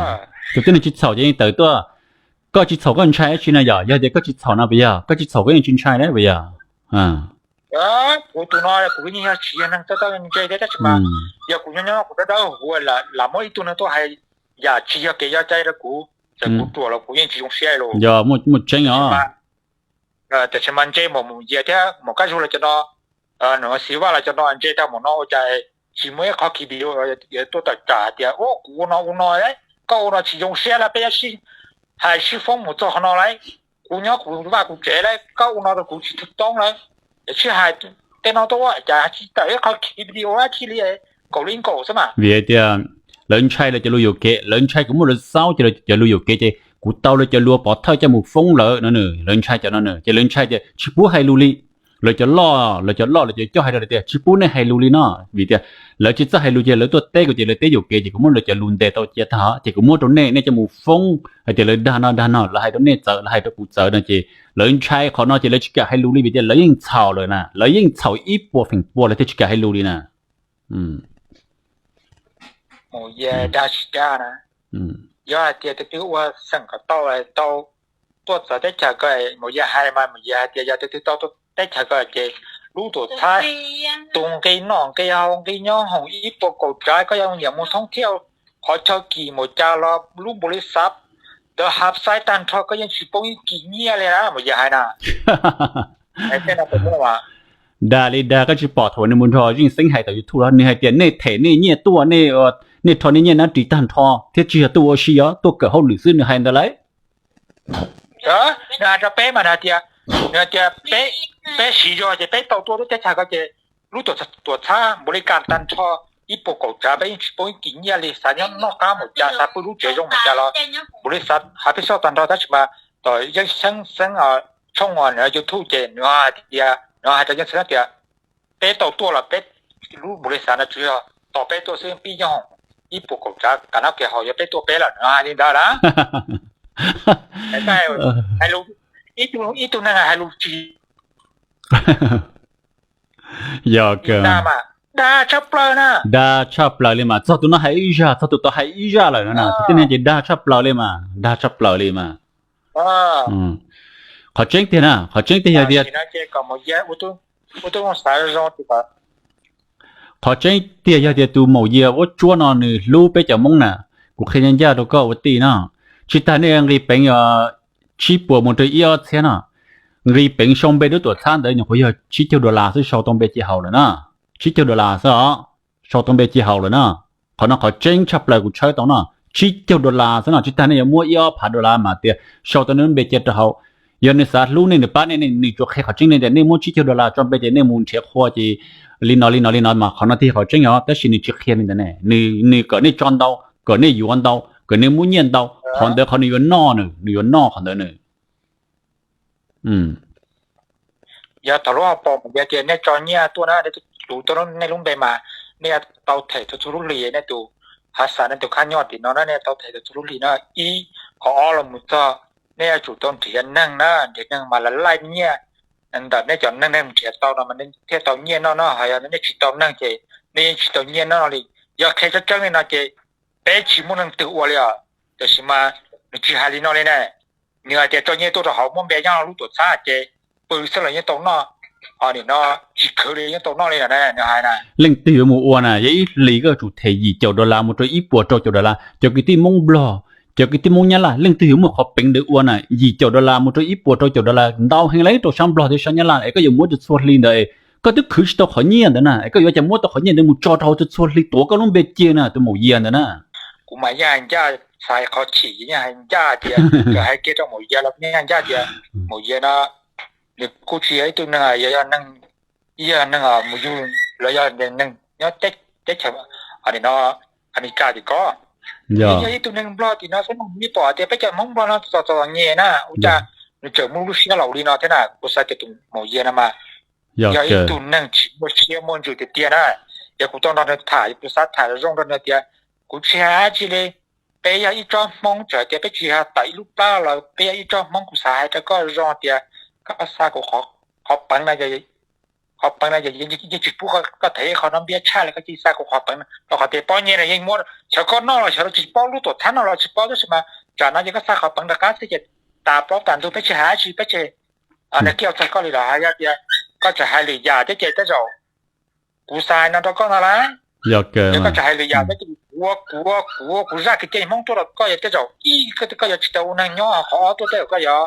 tus tib neeg tsis txhaum ces yeej tawm tuaj. Koj tsis txhaum koj ntshai dab tsi na yom? Yog tias koj tsis txhaum no puas yog? Koj tsis txhaum koj yeej tsis ntshai dab puas yog? Kuv tus no kuv yeej yog tsis yog neeg txawj txawj ntse thiab tab sis mas yog kuv nyob nyob kuv dawb dawb huv lam muab ib tug neeg tuaj hais yam tsis yog kev yog cai rau kuv, txawm kuv ruam los kuv yeej tsis zoo siab li. Yog muaj tseeb os. Tiam sis mas ntse Maum Yias thiab Maum Kab Zuag lawv cov no, Xis Vaj lawv cov no ntse tag mus no ua cas tsis muaj ib qho khi video tuaj tawm tsam hais tias ua kuv ua no ua no, koj ua no tsis zoo siab lawm, peb yuav sib hais sib foob mus txog qhov no lawm. Kuv nyob kuv vaj kuv tsev lawm, koj ua no rau kuv tsis tau toob lawm. Sib hais tej no tuaj ua cas tsis tawm ib qho khi video dab tsi li, nkaum li nkaum xwb mas. Vim hais tias lawv ntshai lawv cov lus yuam kev, lawv ntshai kuv muab lawv xaub ces lawv cov lus yuam kev ces kuv tau lawv cov lus pov thawj coj mus foob lawv no, lawv ntshai cov no, ces lawv ntshai tias tsis pub hais lus li. Lawv cov loj, lawv cov loj lawv cov coj hais rau tias tsis pub nej hais lus li no, vim tias lawv tsis txawj hais lus ces lawv tuaj teb kuv ces lawv teb yuam kev ces kuv muab lawv cov lus ntes tau cia tag ces kuv muab rau nej, nej coj mus foob hais tias lawv dag no dag no, lawv hais rau nej txawv, lawv hais rau kuv txawv no ces lawv ntshai qhov no ces lawv tsis kam hais lus li vim tias lawv yeej txhaum lawm na, lawv yeej txhaum ib puas feem pua lawv thiaj tsis kam hais lus li na. Mus yog dag tsis dag na, yog hais tias tus twg ua xeem kom tau, tau tuaj txawv teb chaws ko, mus yog hais mas mus yog hais tias yog tus twg tau tuaj teb chaws ko ces lub tuam txhab, tus nqi noj nqi haus nqi nyob hoom ib puas kaum tsav, koj yuav nyiam mus thoob thiab qhov chaw kis mus cas los lub npaum li xav ntawd hab xaib tag nrho koj yeej tsis poob ib kis nyiaj li na, mus yog hais na. Dag li dag, koj tsis pom thaum nws mus nrog Zeej Xeeb hais tom YouTube los nws hais tias nej them nej nyiaj tuaj, nej rho nej nyiaj nab ris tag nrho thiab tsis yog tuaj ua si, yog tuaj kawm hauj lwm xwb, nws hais ntawd lauj. Nws hais rau peb mas nws hais tias, nws hais tias peb siv zog ces peb tau tuaj lub teb chaws ko ces lub tuam txhab npaum li kas tag nrho ib puas kaum tsav peb yeej tsis poob ib kis nyiaj li, xav nyob noj qab mus cas, xav pw lub tsev zoo mus cas los npaum li xav hab peb soj tag nrho, tab sis mas tom Zeej Xeeb, Xeeb tshooj YouTube ces nws hais tias, nws hais rau Zeej Xeeb tias peb tau tuaj los peb lub npaum li xav no tsuas yog tos peb tuaj xwb, pib nyob hoom ib puas kaum tsav kam nab kam haus yog peb tuaj peb lawm, nws hais li ntawd na. Hais lus, ib tug neeg hais lus tsis Yog kawg. Dag tshaj plaws na. Dag tshaj plaws li mas, txog tus no hais ib zaj, txog tus tod hais ib zaj lawm no na, tus tib neeg ces dag tshaj plaws li mas, dag tshaj plaws li mas. Qhov tseeb tiag na, qhov tseeb tiag yog tias, qhov tseeb tiag yog tias tus Maum Yias vuab tsuab no nws hlub peb cov Hmoob na, Kuv qhia ncaj ncaj rau koj ua tij no, tsis tas nej nqis peev tsib puas mus rau ib ob txhiab no, nqis peev sau npe lub tuam txhab ntawd nyuam qhuav yog tsib caug dollar xwb, sau tau npe cia haus lawm na. Tsib caug dollar xwb os, sau tau npe cia haus lawm na. Qhov no qhov tseeb tshaj plaws kuv tshawb tau no, tsib caug dollar xwb no, tsis tas nej yuav muab ib ob phav dollar mas tias sau tau nej lub npe cia rau hauv. Yog nws xav hlub nej, nws pab nej, nws tsuas qhia qhov tseeb li tias nej muab tsib caug dollar tso npe ces nej mus nrhiav qhua ces li no li no li no mas qhov no thiaj qhov tseeb os, tab sis nws tsis qhia li ntawd ne. Nws kom nej tso ntau, kom nej yuav ntau, kom nej muab nyiaj ntau, qhov ntawd qhov nws yuav noj nws, nws yuav noj qhov ntawd nws. Yog thaum lub hauv paus mas yog tias nej tso nyiaj tuaj na, nej tus tuaj nej lub npe mas nej yuav tau them txhua txhua lub hlis, nej tus hav xav nej tus khab nyob tim no na, nej yuav tau them txhua txhua lub hlis na. Ib, qhov ob los mus txog nej yuav tsum tau nrhiav neeg na, nrhiav neeg mas lawv laij nyiaj ntawm nej cov neeg nej nrhiav tau no mas nej thiaj tau nyiaj noj no, ho yog nej tsis tau neeg ces nej yeej tsis tau nyiaj noj no li. Yog qhia tseeb tseeb li no ces peb tsis muaj neeg twg ua li os, tiam sis mas nws tsis hais li no li ne. Nws hais tias tso nyiaj tuaj rau hauv muab npe nyob lub tuam txhab ces pw xwb los yeej tau noj, nim no tsis khwv li yeej tau noj li na, nws hais na. Leej twg yuav mus ua na, yog ib hlis koj tsum them yim caum dollar mus rau ib puas rau caum dollar. Cov kwv tij Hmoob Nplog, cov kwv tij Hmoob Nyab Laj, leej twg yuav muaj qhov peev ntawd ua na, yim caum dollar mus rau ib puas rau caum dollar ntau heev li rau sab Nplog thiab sab Nyab Laj es koj yuav muab rau txhua hli ntawd es koj twb khwv tsis tau qhov nyiaj ntawd na, es koj yuav cas muab tau qhov nyiaj ntawd mus tso rau hauv txhua hli tuav koj lub npe cia na, tus maum Yias ntawd na. Kuv mas yeej hais ncaj, xav qhov chim yeej hais ncaj tias, hais kiag rau maum Yias los yeej hais ncaj tias maum Yias no nws kuj tsis yog ib tug neeg, yog neeg, yog neeg mus yug los yog neeg nyob teb chaws no, Amelikas tim ko. Nws yog ib tug neeg Nplog tim no xwb, nws pom tias peb cov Hmoob Nplog no txom txom nyem na, ua cas nws tseem muaj lub siab laus li no thiab na. Kuv xav tias tus maum Yias no mas yog ib tug neeg tsis muaj siab muaj ntsws tiag tiag na. Yog kuv tau nrog nws tham, yog kuv xav tham zoo nrog nws tias kuv tsis hais dab tsi li, peb yog ib tsob Hmoob, txawm hais tias peb tsis yog tawm ib lub plab los peb yog ib tsob Hmoob, kuv xav hais rau koj zoo tias koj xa kuv qhov peev no, qhov peev no yeej tsis pub koj them ib qho no npiab tshaj li, koj cia li xa kuv qhov peev no rau qhov tias pob nyiaj no yeej muab xyov koj noj los xyov tsis paub, lub tuam txhab noj los tsis paub, tab sis mas tsam no ces koj xa qhov peev rov qab xwb ces tas plaub tas ntug peb tsis hais dab tsi, peb tsis nrhiav kiag txog koj li los hais. Yog tias koj tseem hais lwm yam thiab ces tej zaum kuv xav hais no rau koj no las, yog koj tseem hais lwm yam thiab ces kuv, kuv, kuv, kuv zaj kwv tij Hmoob tuaj rau koj yog tej zaum ib, koj yuav tsis tau ua neeg nyob, qhov ob tuaj tej zaum koj yuav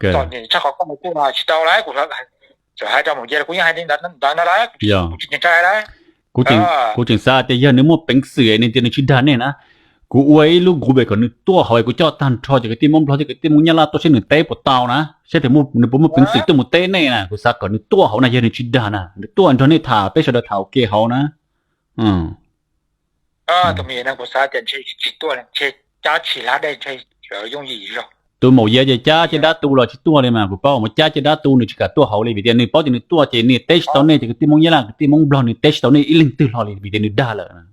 txom nyem tshaj qhov koj mus tuaj tsis tau lawm. Kuv tseem hais rau maum Yias los kuv yeej hais li ntawd na las, kuv tsis ntshai lawm. Kuv tseem xav tias yog nws muaj peev xwm es nws tias nws tsis dag nej na, kuv ua ib lub group kom nws tuaj hauv es kuv coj tag nrho cov kwv tij Hmoob Nplog thiab kwv tij Hmoob Nyab Laj tuaj seb nws teb puas tau na, seb nws puas muaj peev xwm tuaj mus teb nej na. Kuv xav kom nws tuaj hauv na, yog nws tsis dag na, nws tuaj nrog nej tham, peb sawv daws tham ua ke hauv na. Tus me neeg kuv xav tias ntshe tsis tuaj, ntshe cab tsis hlab dej, ntshe yooj yim zog. Tus maum Yias ces cab caj dab tu los tsis tuaj li mas, kuv paub mas cab caj dab tu nws tsis kam tuaj hauv li vim tias nws paub tias nws tuaj ces nws teb tsis tau nej cov kwv tij Hmoob Nyab Laj, kwv tij Hmoob Nplog, nws teb tsis tau nej ib leeg twg hlo li vim tias nws dag lawm.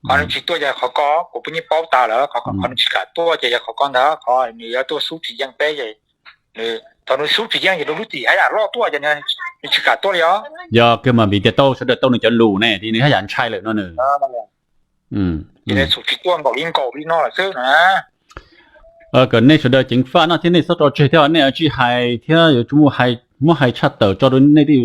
Qhov nws tsis tuaj ces qhov ko kuv pheej paub tas lawm, qhov nws tsis kam tuaj ces yog qhov ko ntag, qhov nws yuav tuaj xub tsis yeej peb ces, thaum nws xub tsis yeej ces rau lub tim haj yam loj tuaj ces nws tsis kam tuaj li os. Yog kawg mas vim tias tau sawv daws tau nws cov lus ne, ces nws haj yam ntshai lawm no nws. Ces nws xub tsis tuaj nkaum li nkaum li no lawm xwb no na. Kom nej sawv daws ceev faj no thiab nej txhob tso tseg thiab, nej tsij hais thiab yuav tsum muab hais tshaj tawm tso rau nej tej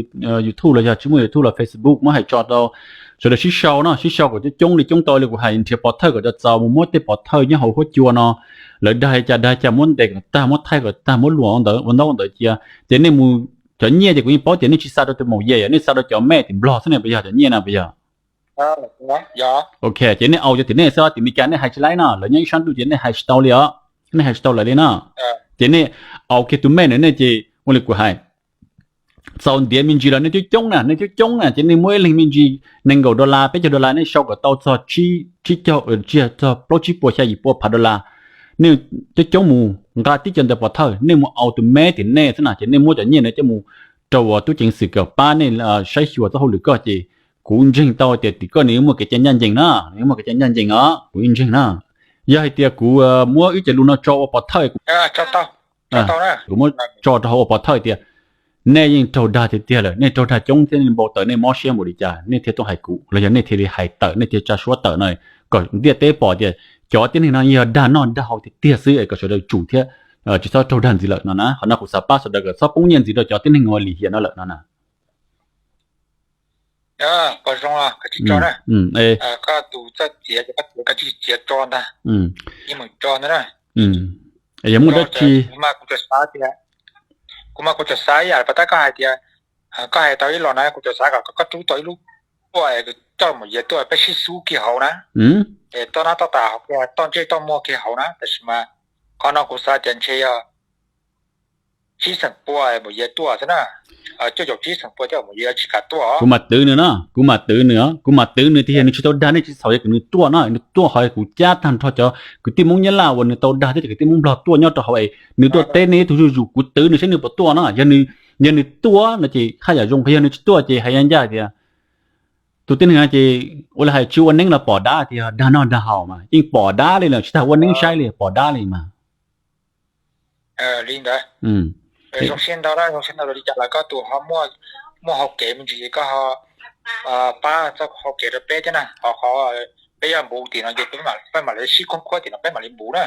YouTube los yog tsis muaj YouTube los Facebook, muab hais tso rau sawv daws sib sau no, sib sau kom coob coob li, coob tau li kuv hais, nrhiav pov thawj kom tau txaus mus muab tej pov thawj nyob hauv huab cua no, lawv dag li cas dag li cas muab ntes kom tag, muab thaij kom tag, muab luam ua ntaub ua ntawv cia. Ces nej mus, cov nyiaj ces kuv yeej paub tias nej tsis xa rau tus maum Yias, nej xa rau cov mej tim Nplog xwb ne, puas yog? Cov nyiaj na puas yog? Ok, ces nej au cov tim nej xwb, tim Meskas nej hais tsis laib no, lawv nyob ib sab ntuj ces nej hais tsis tau li os, nej hais tsis tau lawv li no. Ces nej au kiag tus mej na, nej ces ua li kuv hais, txaus ntiav me ntsis los nej coob coob na, nej coob coob na ces nej muab ib leeg me ntsis nees nkaum dollar, peb caug dollar, nej sau kom tau txog tsib caug, txog plaub tsib puas xya yim pua phav dollar. Nej coob coob mus nqa tib co ntawv pov thawj, nej mus au tus mej tim nej xwb na, ces nej muab cov nyiaj ntawd coj mus rau tub ceev xwm kom pab nej saib xyuas txoj hauj lwm koj, ces kuv ntseeg tau tias tim koj nws yeej muaj kev cai ncaj ncees na, nws yeej muaj kev cai ncaj ncees os, kuv yeej ntseeg na. Yog hais tias kuv muab wb cov lus no tso ua pov thawj, kuv muab tso rau hauv ua pov thawj tias nej yeej raug dag tiag tiag lawm, nej raug dag coob thiab, nej npau taws, nej mob siab npaum li cas nej thiaj tuaj hais kuv, los yog nej thiaj li hais tawm, nej thiaj tsa suab tawm no, kom ntiaj teb pom tias cov tib neeg no yog dag noj dag haus tiag tiag xwb, kom sawv daws tsum thiab tsis txhob raug dag ntxiv lawm no na. Qhov no kuv xav pab sawv daws kom txhob poob nyiaj ntxiv rau cov tib neeg ua lim hiam no lawm no na. Pom zoo, koj tsis tso na. Koj tus txawj txiav ces koj txiav, koj tsis txiav tso ntag. Yeej meem tso ntag na. Yog muaj dab tsi, kuv mas kuv tsuas xav tias, kuv mas kuv tsuas xav ib yam pas tab koj hais tias, koj hais tau ib los na, kuv tsuas xav kom koj rub tau ib lub tuaj es coj maum yias tuaj peb sib xub kiag hauv na. Es toj nab toj tas hauv kiag, toj ntsej toj muag kiag hauv na, tab sis mas qhov no kuv xav tias ntshe yog tsib xeem pua maum yias tuaj xwb na. Cuaj caum tsib xeem pua thiab maum yias tsis kam tuaj. Kuv mam twv nws no, kuv mam twv nws, kuv mam twv nws tias yog nws tsis tau dag nej tsis txhaum, yog kom nws tuaj no, nws tuaj ho kuv cab tag nrho cov kwv tij Hmoob Nyab Laj uas nws tau dag thiab cov kwv tij Hmoob Nplog tuaj nyob rau hauv es nws tuaj teb nej ib tug zuj zus, kuv twv nws saib nws puas tuaj no. Yog nws tuaj no ces haj yam zoo, yog nws tsis tuaj ces hais ncaj tias tus tib neeg no ces ua li hais tsis ua neeb los pom dab tias dag noj dag haus mas yeej pom dab li lawm, tsis tas ua neeb saib li, pom dab li mas. Li ntawd, zoo siab ntau, zoo siab ntau li cas los koj tus ho muaj hau kev me ntsis es koj ho pab txoj hau kev rau peb thiab na. Ho qhov peb yuav npuv tim no ces peb mam li sib khoob khuab tim no peb mam li npuv na.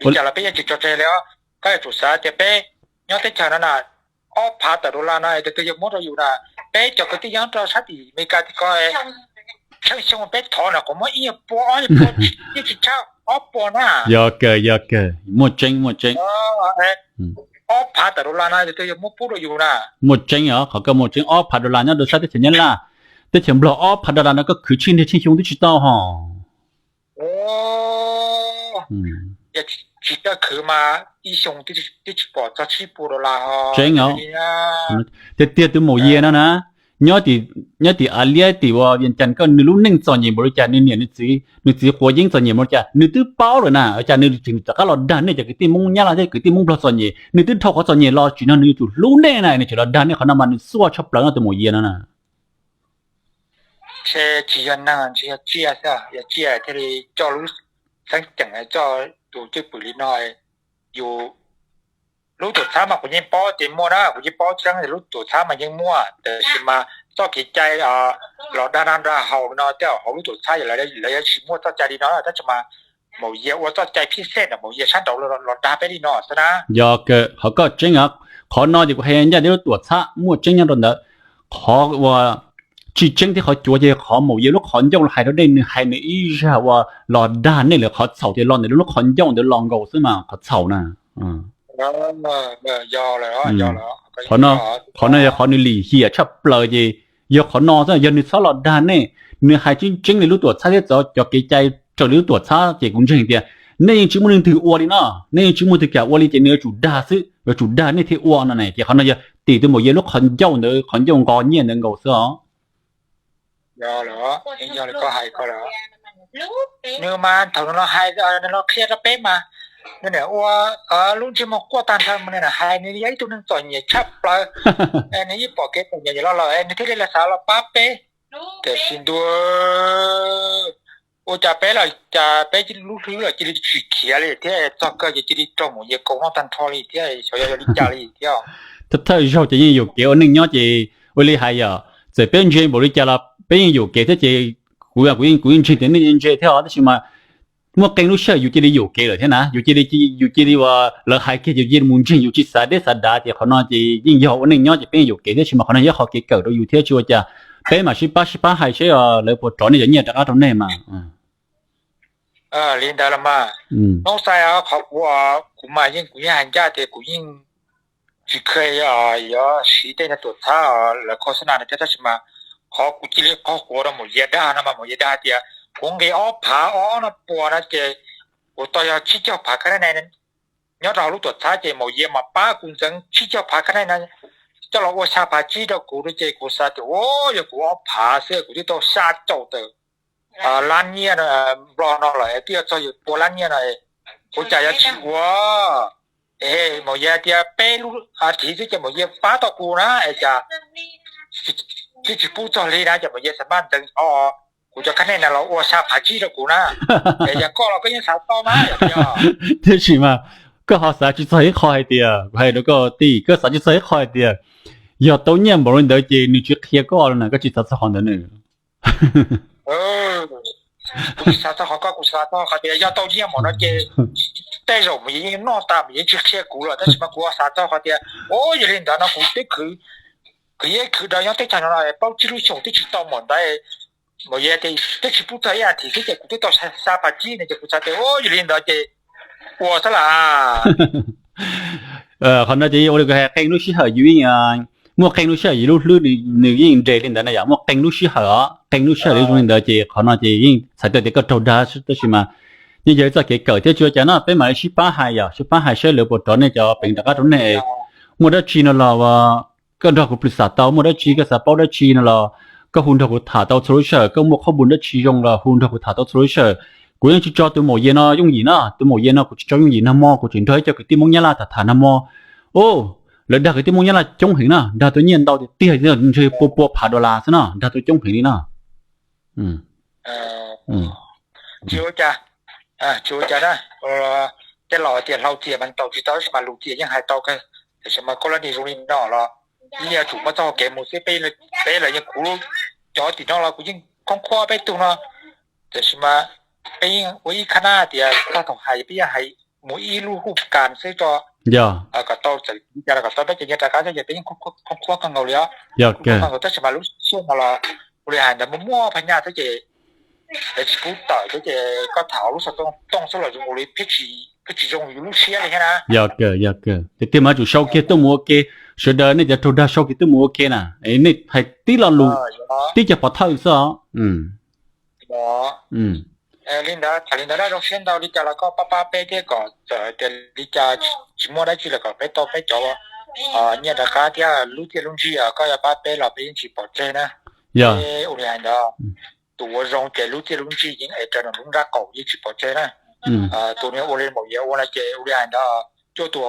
Li cas los peb yeej tsis tso tseg li os. Koj yuav tsum xav tias peb nyob teb chaws no na, ob phav tawm dollar no tus twg yuav muab rau yus na, peb cov kwv tij nyob rau sab tim Amelikas tim ko, tsheej xyoo peb thov na qhov muab ib nyuag pua ob nyuag pua, yeej tsis tshaj ob pua na. Yog kawg, yog kawg, muaj tseeb, muaj tseeb. Ob phav tawm dollar no tus twg yuav muab pub rau yus na. Muaj tseeb os, qhov koj muaj tseeb, ob phav dollar nyob rau sab teb chaws Nyab Laj, teb chaws Nplog ob phav dollar no koj khwv tsheej niag tsheej xyoo twb tsis tau hos. Yog tsis tau khwv mas ib xyoo twb tsis pom txog tsib puas dollar hos. Tseeb os. Tiag tiag tus maum yias no na, nyob tim Aliab tim uas Vias Cas koj, nws lub neej txom nyem npaum li cas, nws niam nws txiv, nws txiv quav yeeb txom nyem npaum li cas nws twb paub lawm na, cas nws tseem rov qab los dag nej cov kwv tij Hmoob Nyab Laj thiab kwv tij Hmoob Nplog txom nyem, nws twb dhau qhov txom nyem los tsim no nws yuav tsum hlub nej na, nws tseem los dag nej, qhov no mas nws xuaj tshaj plaws no tus maum yias no na. Ntshe tsis yog neeg, ntshe yog tsiaj xwb, yog tsiaj thiaj li coj lub xeeb ceem coj tus cwj pwm li no. Yus lub tuam txhab mas kuv yeej paub tias muaj na, kuv yeej paub tseeb tias lub tuam txhab mas yeej muaj, tab sis mas txoj kev cai los dag noj dag haus no tej zaum hauv lub tuam txhab lawv yuav tsis muaj txoj cai li no, tab sis mas maum yias ua txoj cai phij xej ntawm maum yias sab nraud los dag peb li no xwb na. Yog kawg, qhov koj tseeb os. Qhov no ces kuv hais ncaj tias lub tuam txhab muaj tseeb nyob rau ntawd. Qhov uas tsis tseeb thiab qhov cuav ces qhov maum yias lub qhov ncauj hais rau nej, nws hais nws ib zaj uas los dag nej lawm, qhov txhaum ces los ntawm lub qhov ncauj ntawd los nkaus xwb mas qhov txhaum na. Qhov no yog qhov nws lim hiam tshaj plaws ces yog qhov no xwb, yog nws txhob los dag nej, nws hais tseeb tseeb li lub tuam txhab thiab txov cov kev cai raws li lub tuam txhab ces kuv ntseeg tias nej yeej tsis muaj leej twg ua li no, nej yeej tsis muaj twg kam ua li ces nws yuav tsum dag xwb, yuav tsum dag nej thiaj ua no ne. Ces qhov no yog tim tus maum yias lub qhov ncauj ntawd, qhov ncauj nqos nyiaj ntawd nkaus xwb os. Yog lawm, yeej yog li koj hais ko lawm. Nws mas thaum nws los hais, nws los qhia rau peb mas nws niam ua lub ntsej muag quaj tag nrho mas nws hais nws yog ib tug neeg txom nyem tshaj plaws, nws yeej pom kev txom nyem los lawm nws thiaj li los xav los pab peb. Tiam sis ntuj, ua cas peb los cas peb lub hlwb los cia li tsis khiav li thiab txog kawg ces cia li raug maum yias kaus noj tag nrho li thiab, xyov yog li cas li thiab. Thawj thawj zaug ces yeej yuam kev ua neej nyob ces ua li hais yom, txawm peb ntse npaum li cas los peb yeej yuam kev thiab ces kuv, kuv yeej ntseeg tias nej yeej ntse thiab os, tab sis mas muaj qee lub sij hawm yus cia li yuam kev lawm thiab na, yus cia li, yus cia li uas lawv hais kiag yus cia li mus ntseeg, yus tsis xav deb xav dav ces qhov no ces yeej yog ua neej nyob ces peb yeej yuam kev thiab, tab sis mas qhov no yog qhov kev kawm rau yus thiab tsis ua cas. Peb mam sib pab sib pab hais seb lawv puas rov nej cov nyiaj rov qab rau nej mas. Li ntawd los mas, Noob Xais, qhov kuv, kuv mas yeej, kuv yeej hais ncaj tias kuv yeej tsis kheev yuav siv tej niag tuam txhab lawv khos xab nas no thiab, tab sis mas qhov kuv cia li qhov kuv rau maum yias dag no mas maum yias dag hais tias kuv nqis ob phav ob no pua no ces kuv tau yog tsib caug phav khab nab nai nyob rau hauv lub tuam txhab ces maum yias mas pab kuv ntxeev tsib caug phav khab nab nai coj los ua xya phav tsib rau kuv no ces kuv xav tias ua yog kuv ob phav xwb kuv twb tau xya caum tawm lab nyiaj Nplog no lawm twb yuav txog yus pua lab nyiaj no, ua cas yuav tsis ua? Maum yias tias peb lub thiv xwb ces maum yias pab tau kuv na, es cas twb tsis pub txog li na, ces maum yias xav maj ntxeev o kuv cov khab nab nai los ua xya phav tsib rau kuv na. Es yog koj los koj yeej xav tau na. Tiam sis mas koj ho xav tsis txog ib qho hais tias, kuv hais rau koj tij, koj xav tsis txog ib qho hais tias yog tau nyiaj npaum li ntawd ces nws tsis qhia koj los na, koj tsis xav txog qhov ntawd na. Kuv tsis xav txog qhov koj, kuv xav txog qhov tias yog tau nyiaj npaum no ces tej zaum mus yeej noj tas mus yeej tsis qhia kuv lawm, tab sis mas kuv xav txog qhov tias o yog li ntawd no kuv twb khwv khwv yeeb khwv dawb nyob teb chaws no no plaub tsib lub xyoo twb tsis tau maum ntawv, maum yawg tias twb tsis pub txog ib as thiv xwb ces kuv twb tau xa phas tsib no ces kuv xav tias ua yog li ntawd ces ua xwb las. Qhov no ces ua li kuv hais, qee lub sij hawm yus yeej muaj qee lub sij hawm yus lub hlwb nws yeej nres li ntawd na yom, muaj qee lub sij hawm os, qee lub sij hawm zoo li ntawd ces qhov no ces yeej txhais tau tias koj raug dag tab sis mas yeej yog ib txoj kev kawm thiab tsis ua cas no, peb mam li sib pab hais yom, sib pab hais saib lawv puas rov nej cov peev rov qab rau nej. Muaj dab tsi no los koj nrog kuv plhws xam tau, muaj dab tsi koj xav paub dab tsi no los koj hu nrog kuv tham tau txhua lub sij hawm, koj muaj qhob npu dab tsi zoo los hu nrog kuv tham tau txhua lub sij hawm. Kuv yeej tsis tso tus maum yawg no yooj yim na, tus maum yawg no kuv tsis tso yooj yim, nag hmo kuv tseem nrog ib co kwv tij Hmoob Nyab Laj tham tham nag hmo. Lawv dag kwv tij Hmoob Nyab Laj coob heev na, dag tau nyiaj ntau tiag tiag, ntshe pua pua phav dollar xwb no, dag tau coob heev li no. Tsis ua cas, tsis ua cas na. Tej laus tias hlau tias mas taus tsis tau, tab sis mas lus tias yeej hais tau kawg. Tiam sis mas koj lab ni zoo li no los yeej yuav tsum muaj txoj hau kev mus xwb. Peb los yeej, kuv cov tim no los kuv yeej khoob khuab peb tug no, tiam sis mas peb yeej ua ib khab nab tias txog thaum hais peb yeej hais mus ib lub huj kas xwb tso, kom tau txawm li cas los kom tau peb cov nyiaj rov qab xwb ces peb yeej khoob khuab kawg nkaus li os. Yog kawg, tab sis mas lub xyoo no los ua li hais ntawd muaj muaj phaj nyaj xwb ces lawv tsis pub tawm xwb ces koj tham hauv lub xov tooj xwb los zoo li pheej tsis zoo yus lub siab li thiab na. Yog kawg, yog kawg, tiag tiag mas yuav tsum sau kiag tuaj mus ua ke. Sawv daws nej cov raug dag sau kiag tuaj mus ua ke na, nej hais tib lo lus, tib cov pov thawj xwb os. Li ntawd tham li ntawd dab zoo siab ntau, li cas los koj pab pab peb thiab kom txawm tias li cas tsis muaj dab tsi los kom peb tau peb cov nyiaj rov qab thiab lub txiaj lub ntsig koj yuav pab peb los peb yeej tsis pov tseg na. Peb ua li hais ntawd, tus ua zoo ces lub txiaj lub ntsig yeej es raws nws lub nrab qaum yeej tsis pov tseg na. Tus niag ua li maum yawg ua no ces ua li hais ntawd, cuaj tus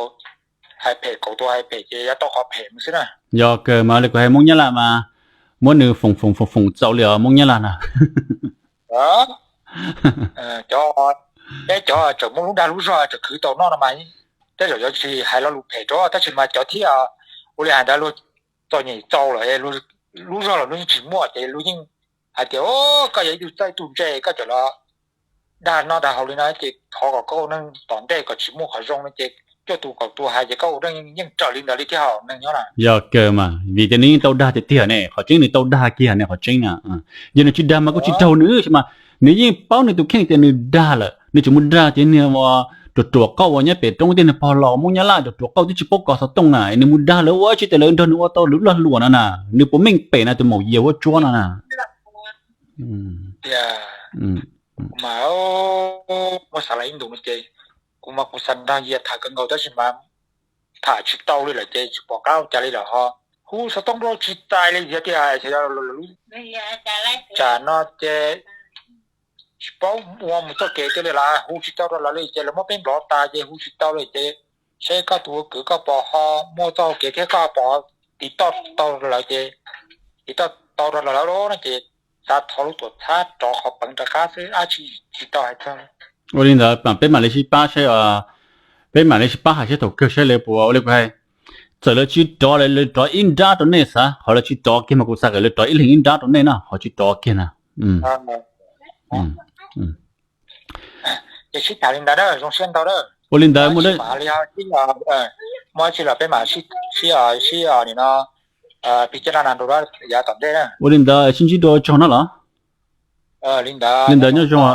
hais phem kaum tus hais phem ces yuav tau qhov phem mus xwb na. Yog kawg mas li kuv hais Hmoob Nyab Laj mas muab nws foom foom foom foom txaus li os Hmoob Nyab Laj na. Cov, peb cov tseem muaj lub dag lub zog tseem khwv tau noj no mas tej zaum yuav tsis hais lo lus phem rau, tab sis mas cov thiab ua li hais ntawd luag txom nyem txaus lawm, lub zog los luag yeej tsis muaj ces luag yeej hais tias koj yog ib tug txawj tus ntse koj tseem los dag noj dag haus li no ces thov kom koj ua neeg tom ntej kom tsis muaj qhov zoo no ces cuaj tus kaum tus hais ces koj ua neej yeej raws li ntawd li thiab hauv neeg nyob na. Yog kawg mas vim tias nws yeej tau dag tiag tiag ne, qhov tseeb nws tau dag kiag ne qhov tseeb na. Yog nws tsis dag mas kuj tsis raug nws mas, nws yeej paub nws tus kheej tias nws dag lawm nws tseem mus dag cov niag ruam ruam qauj uas nyob pem roob tej niag pog laus Hmoob Nyab Laj ruam ruam qauj twb tsis paub kov xov tooj na, nws mus dag lawv ua tsis tias lawv nrog nws ua tau lub lag luam no na, nws puas meej pem na tus maum yawg huab tsuab no na. Mas muab xav los ib ntus no ces kuv mas kuv xav nrog yawg tham kawg nkaus tab sis mas tham tsis tau li lawm ces tsis pom qab ua cas li lawm ho. Hu xov tooj rau tsis txais li yog tias tsam no ces tsis paub ua mus txoj kev tiag li lawm, hu tsis tau rau lawv li ces lawv muab peb nplov tas ces hu tsis tau li ces seb koj tus ua kwv koj pom ho muaj txoj hau kev thiab koj pom tiv toj tau lawv ces tiv toj tau rau lawv no ces xav thov lub tuam txhab rov qhov peev rov qab xwb, dab tsi tsis tau hais txog. Ua li ntawd peb mam li sib pab saib, peb mam li sib pab hais saib thaum kawg saib lawv puas ua li kuv hais. Txawm lawv tsis rov lawv rov ib nrab rau nej xav, qhov lawv tsis rov kiag mas kuv xav kom lawv rov ib leeg ib nrab rau nej na, qhov tsis rov kiag na. Ces sib tham li ntawd na, zoo siab ntau na. Ua li ntawd muaj dab tsi los peb mam sib, sib, sib nim no pib caj dab na rau yav tom ntej na. Ua li ntawd sib ntsib dua tsaug no los? Li ntawd, li ntawd nyob zoo.